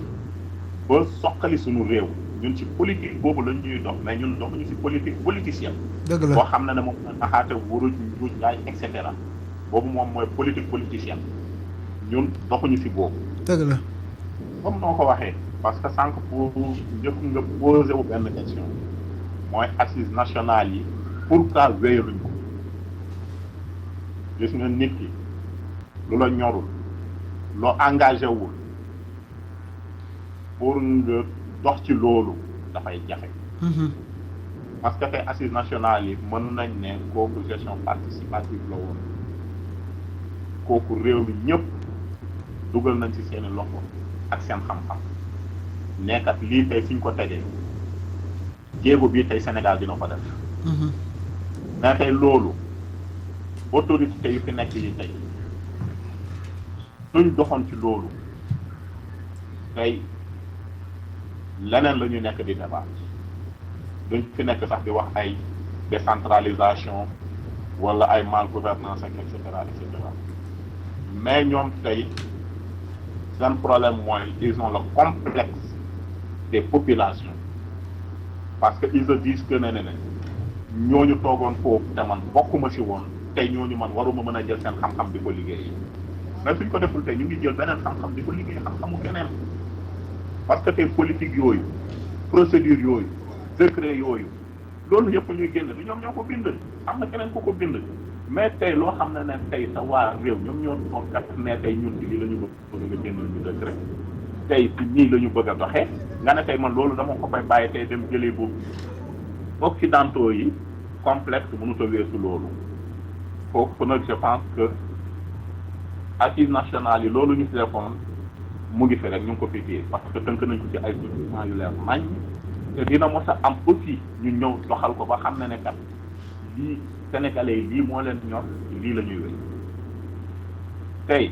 ba soqali suñu réew ñun ci politique boobu la ñuy dox mais ñun doxuñu ci politique politicienne. dëgg boo la xam ne moom la naxaate wuruj njuuj njaay et cetera boobu moom mooy politique politicienne ñun doxuñu ci boobu. dëgg la comme noo ko waxee parce que sànq pour njëkk nga posé wu benn question mooy assises nationales yi pourquoi wéyaluñ ko gis nga nit ki lu la ñorul loo engagé wul pour nga dox ci loolu dafay jafe parce que tey assises nationales yi mën nañ ne kooku gestion participative la woon kooku réew mi ñëpp dugal nañ ci seeni loxo ak seen xam-xam nekkat lii tey suñ ko tegee jéego bii tey Sénégal dina ko def mais tey loolu autorité yu fi nekk yi tey suñ doxoon ci loolu tey leneen la ñu nekk di débat duñ fi nekk sax di wax ay décentralisation wala ay mal gouvernance ak et cetera mais ñoom tey seen problème mooy ils ont le complexe des populations parce que ils se disent que ne ñooñu toogoon foofu te man bokkuma ci woon tey ñooñu man waruma mën a jël seen xam-xam di ko liggéey mais suñ ko deful tey ñu ngi jël beneen xam-xam di ko liggéey xam-xamu keneen parce que tey politique yooyu procédure yooyu décret yooyu loolu yëpp ñuy génn du ñoom ñoo ko bind am na keneen ku ko bind mais tey loo xam ne tey sa waa réew ñoom ñoo toog kat ne tey ñun ci lii la ñu bëgg nga génn ñu décret tey ci nii la ñu bëgg a doxee nga ne tey man loolu dama ko koy bàyyi tey dem jëlee boobu occidentaux yi complexe mënut a weesu loolu foofu nag je pense que assises nationales yi loolu ñu fi defoon mu ngi fi rek ñu ngi ko fi téye parce que tënk nañ ko ci ay documents yu leer nañ te dina mos a am aussi ñu ñëw doxal ko ba xam ne kat lii Sénégalais yi lii moo leen ñor lii la ñuy wéy tey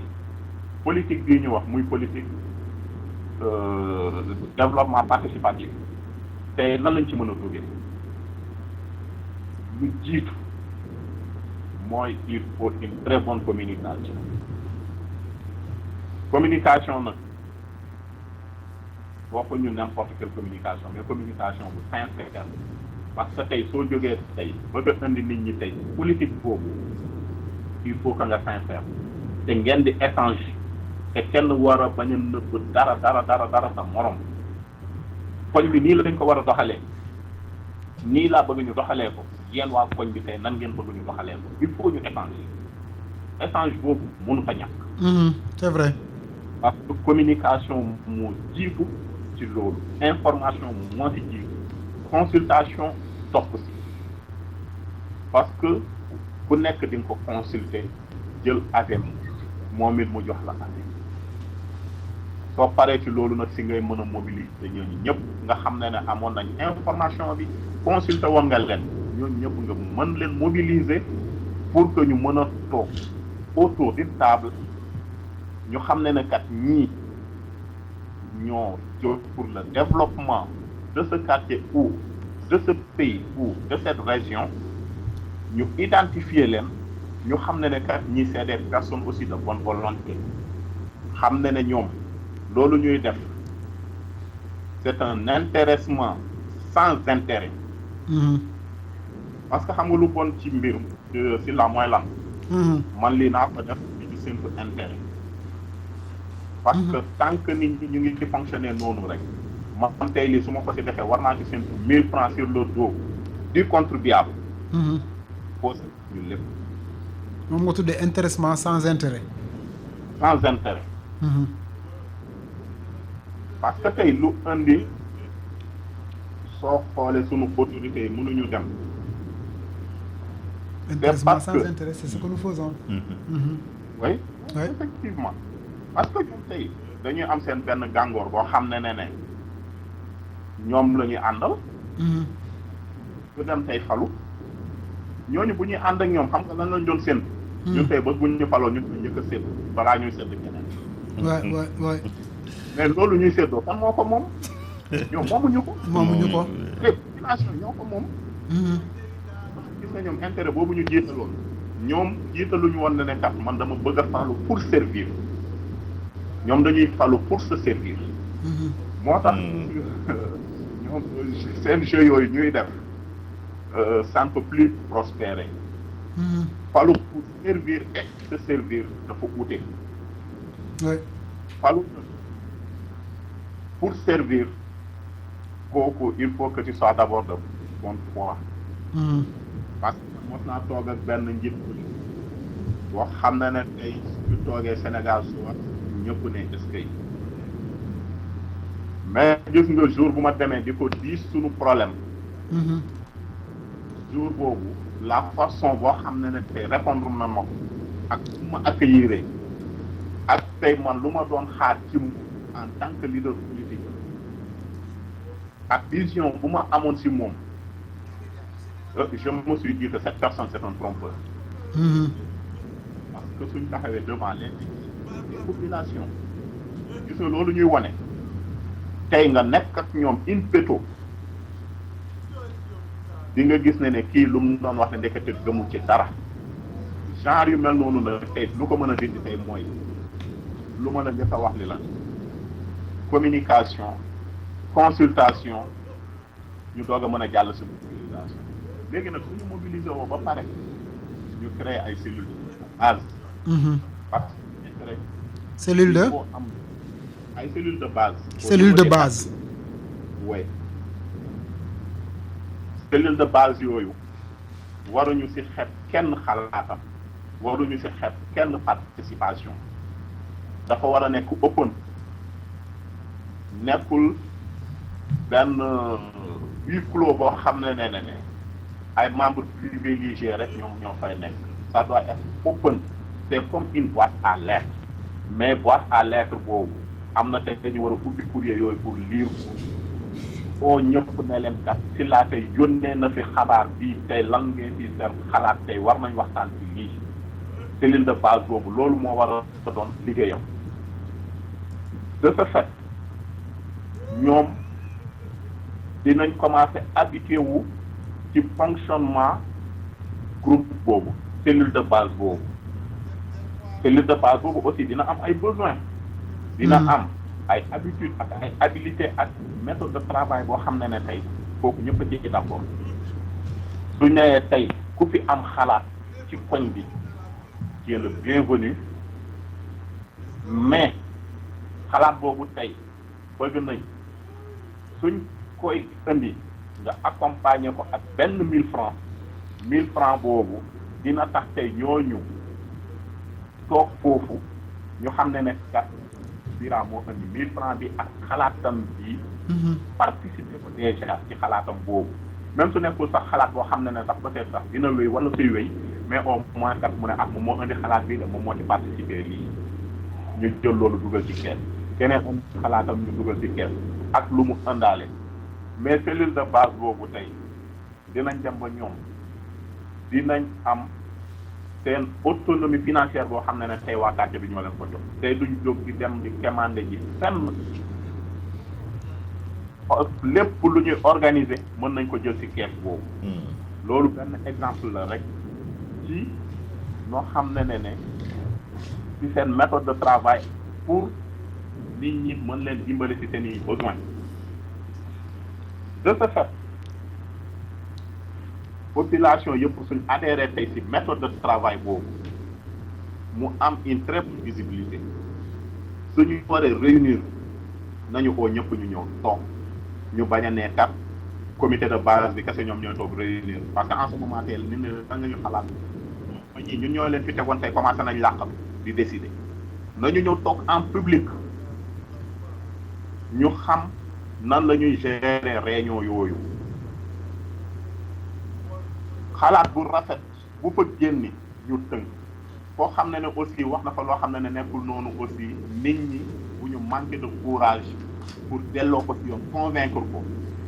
politique bii ñu wax muy politique développement participatif tey nan lañ ci mën a duggee lu jiitu mooy il faut une très bonne communication nag waxuñu n'importe quelle communication mais communication bu sincère parce que tey soo jógee tey bëgg a indi nit ñi tey politique boobu il faut que nga sincère te ngeen di échange te kenn war a bañ a nëbb dara sa morom koñ bi nii la dañ ko war a doxalee nii laa bëgg ñu doxalee ko yéen waa koñ bi tey nan ngeen bëgg ñu doxalee ko il faut ñu échange boobu mënu fa ñàkk. c'est vrai. parce que communication moo jiitu ci loolu information moo ci jiitu consultation topp si parce que ku nekk di nga ko consulter jël avis moom it mu jox la avis soo paree ci loolu nag si ngay mën a mobiliser ñooñu ñëpp nga xam ne amoon nañ information bi consulter woon nga leen ñooñu ñëpp nga mën leen mobiliser pour que ñu mën a toog autour d'une table ñu xam ne kat ñii ñoo jóg pour le développement de ce quartier ou de ce pays ou de cette région ñu identifier leen ñu xam ne kat ñii c'est des personnes aussi de bonne volonté xam ne ñoom loolu ñuy def c'est un intéressement sans intérêt. parce que xam nga lu bon ci mbir si la mooy lan. man lii naa ko def ci simple intérêt. parce que tant que nit ñi ñu ngi ci fonctionner noonu rek man tey lii su ma ko si defee war naa ci simple 1000 francs sur le dos du contribuable. posé ñu lépp. moom nga tuddee intéressement sans intérêt. sans intérêt. parce que tey lu indi soo xoolee sunu autorités yi mënuñu dem. intéressement sans intérêt c'est ce que nous faisons. oui effectivement parce que ñun tey dañuy am seen benn gàngoor boo xam ne ñoom la ñuy àndal. ñu dem tey falu ñooñu bu ñuy ànd ak ñoom xam nga lan lañ doon séntu. ñun tey ba bu ñu faloo ñu ko njëkk a séddu balaa ñuy séddu keneen. waay mais loolu ñuy séddoo kan moo ko moom. ñoom moomuñu ko. moomuñu ko. les populations ñoo ko moom. gis nga ñoom intérêt boobu ñu jiitaloon ñoom jiitaluñu woon ne kat man dama bëgg a falu pour servir ñoom dañuy falu pour se servir. moo tax ñoom ñoom seen jeu yooyu ñuy def ça ne peut plus prospérer. falu pour servir et se servir dafa ute. oui falu pour servir kooku il faut que tu sois d'abord de bonne foi. parce que mos naa toog ak benn njiit boo xam na ne tey su toogee Sénégal su wax ñëpp ne est-ce que mais gis nga jour bu ma demee di ko diis suñu problème jour boobu la façon boo xam ne tey répondre na ma ko ak su ma accueillir ak tey man lu ma doon xaar ci en tant que leader politique ak vision bu ma amoon si moom je me suis dit que cette personne c'est un trompeur. Parce que suñ taxawee devant les populations gis nga loolu ñuy wane tey nga nekk ak ñoom in petto di nga gis ne kii lu mu doon wax ne ndekete gëmu ci dara genre yu mel noonu la tey lu ko mën a dindi tey mooy lu mën a njëkk a wax li la communication consultation ñu doog a mën a jàll si mobilisation léegi nag suñu mobiliser woo ba pare ñu créer ay cellules de base. parce que cellule de am ay cellules de base. cellule de base. oui cellule de base yooyu waruñu ci xeeb kenn xalaatam waruñu ci xeeb kenn participation dafa war a nekk open nekkul benn huis clos boo xam ne ay membres privilégiés rek ñoo fay nekk ça doit être open c'est comme une boîte à lettres mais boîte à lettres boobu am na tey dañu war a ubbi courrier yooyu pour lire ko ñëpp ne leen kat si laa tey yónnee na fi xabaar bii tey lan ngeen ci seen xalaat tey war nañ waxtaan ci lii cellule de base boobu loolu moo war a doon liggéeyam de ce fait ñoom dinañ commencer habitué wu ci fonctionnement groupe boobu cellule de base boobu cellule de base boobu aussi dina am ay besoins dina am ay habitudes ak ay habilités ak méthode de travail boo xam ne tey kooku ñëpp a ci d'accord su ñëwee tey ku fi am xalaat ci koñ bi qui est le bienvenu mais xalaat boobu tey bëgg nañ suñ koy indi nga accompagner ko ak benn 1000 francs 1000 francs boobu dina tax tey ñooñu toog foofu ñu xam ne kat Bira moo indi 1000 francs bi ak xalaatam bi participer ko déjà ci xalaatam boobu même su nekkul sax xalaat boo xam ne sax peut-être sax dina wéy wala suy wéy mais au moins kat mu ne moom moo indi xalaat bi de moom moo ci participer lii ñu jël loolu dugal ci kees keneen am xalaatam ñu dugal ci kees ak lu mu indaale mais cellule de base boobu tey dinañ dem ba ñoom dinañ am seen autonomie financière boo xam ne tey waa quartier bi ñoo leen ko jox tey duñ jóg di dem di commander ji fenn lépp lu ñuy organiser mën nañ ko jël ci kees boobu loolu benn exemple la rek ci noo xam ne ci seen méthode de travail pour nit ñi mën leen dimbali ci seen i besoins de ce fait population yëpp suñ adhéré tey ci méthode de travail boobu mu am une très bonne visibilité suñu waree réunir nañu ko ñëpp ñu ñëw toog ñu bañ a nekkat comité de base bi kese ñoom ñooy toog réunir parce que en ce moment teel nit ñi da nga ñu xalaat ñi ñun ñoo leen fi tegoon tey commencé nañ làqal di décider nañu ñëw toog en public ñu xam nan la ñuy gérer réunion yooyu xalaat bu rafet bu fa génni ñu tënk foo xam ne aussi wax na fa loo xam ne nekkul noonu aussi nit ñi bu ñu manqué de courage pour delloo ko ci yoon convaincre ko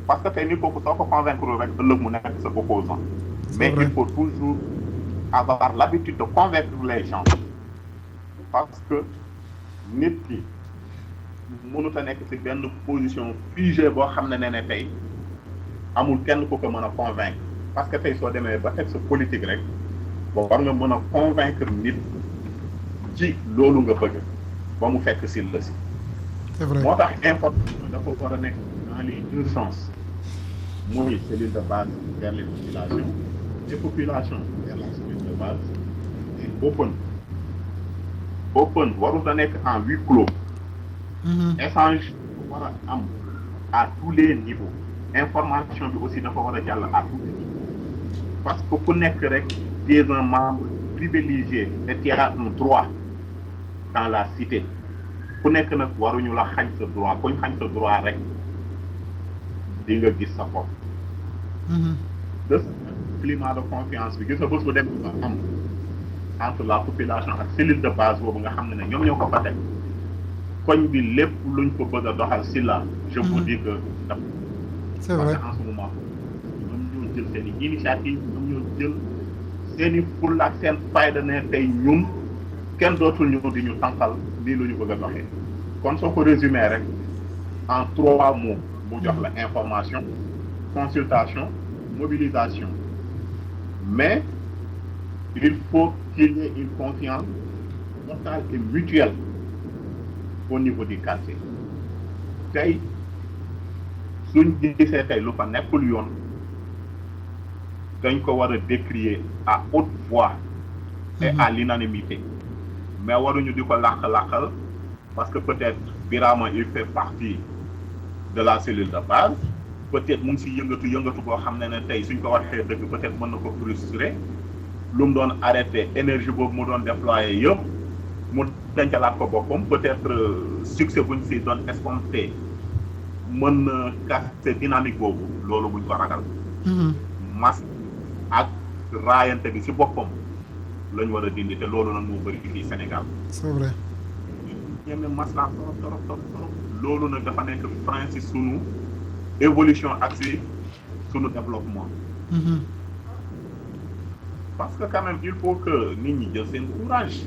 parce que tey nit kooku soo ko convaincre rek ëllëg mu nekk sa opposant mais il faut toujours avoir l'habitude de convaincre les gens parce que nit ki mënut a nekk ci benn position figée boo xam ne tey amul kenn ku ko mën a convaincre parce que tey soo demee ba teg sa politique rek boo war nga mën a convaincre nit ci loolu nga bëgg ba mu fekk si la si. c'est vrai moo tax information dafa war a nekk dans les deux sens muy cellule de base vers les populations et populations vers la cellule de base et open warut a nekk en huis clos. Échange war a am à tous les niveaux. Information bi aussi dafa war a jàll à tous les niveaux parce que ku nekk rek tu es un membre privilégié et tu as un droit dans la cité ku nekk nag waruñu la xañ sa droit kuñ xañ sa droit rek di nga gis sa bopp. de climat de confiance bi gis nga bés bu dem ba am entre la population ak cellule de base boobu nga xam ne ñoom ñoo ko fa teg koñ bi lépp luñ ko bëgg a doxal si la je vous dis que c'est vrai parce que en ce moment ñoom ñoo jël seen i initiative ñoom ñoo jël seen i fulla ak seen fayda ne tey ñun kenn dootul ñu di ñu tànqal lii lu ñu bëgg a doxee kon soo ko résumé rek en 3 mots mu jox la information consultation mobilisation mais il faut qu'il y ait une confiance totale et mutuelle au niveau du quartier tey suñ gisee tey lu fa nekkul yoon dañ ko war a décrier à haute voix et à l'unanimité mais waruñu di ko làq-làqal parce que peut-être Birama il fait partie de la cellule de base peut-être mu ngi si yëngatu boo xam ne tey suñ ko waxee dëgg peut-être mën na ko frustrer lu mu doon arrêté énergie boobu mu doon déployer yëpp mu dencalaat ko boppam peut-être succès buñ si doon escompté mën na casser dynamique boobu loolu buñ ko ragal. mas ak raayante bi si boppam lañ war a dindi te loolu nag moo bëri fii Sénégal. c'est vrai. ñeme maslaa trop loolu nag dafa nekk frein si sunu évolution ak si sunu développement. parce que quand même il faut que nit ñi jël seen courage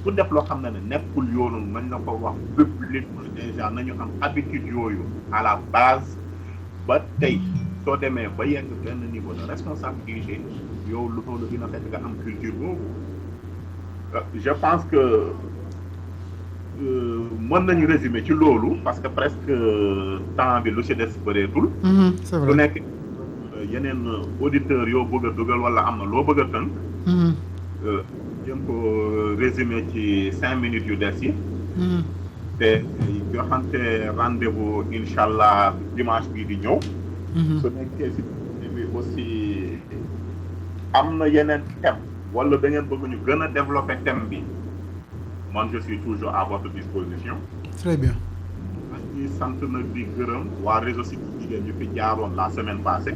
ku def loo xam ne nekkul yoonu nañ la ko wax public déjà nañu am habitude yooyu à la base ba tey soo demee ba yegg benn niveau de responsabilité yow loolu dina fekk nga am culture boobu je pense que mën nañu résumer ci loolu parce que presque temps bi lu ci des bëreetul. c'est vrai lu nekk yeneen auditeurs yoo bëgg a dugal wala am na loo bëgg a tënk. jëm ko résumer ci 5 minutes yu des yi. te joxante rendez-vous incha allah dimanche bii di ñëw. su nekkee si bi aussi am na yeneen thème wala da ngeen bëgg ñu gën a développer thème bi man je suis toujours à votre disposition. très bien. ñuy sant nag di gërëm waa réseau Siggil Jigéen ñu fi jaaroon la semaine passée.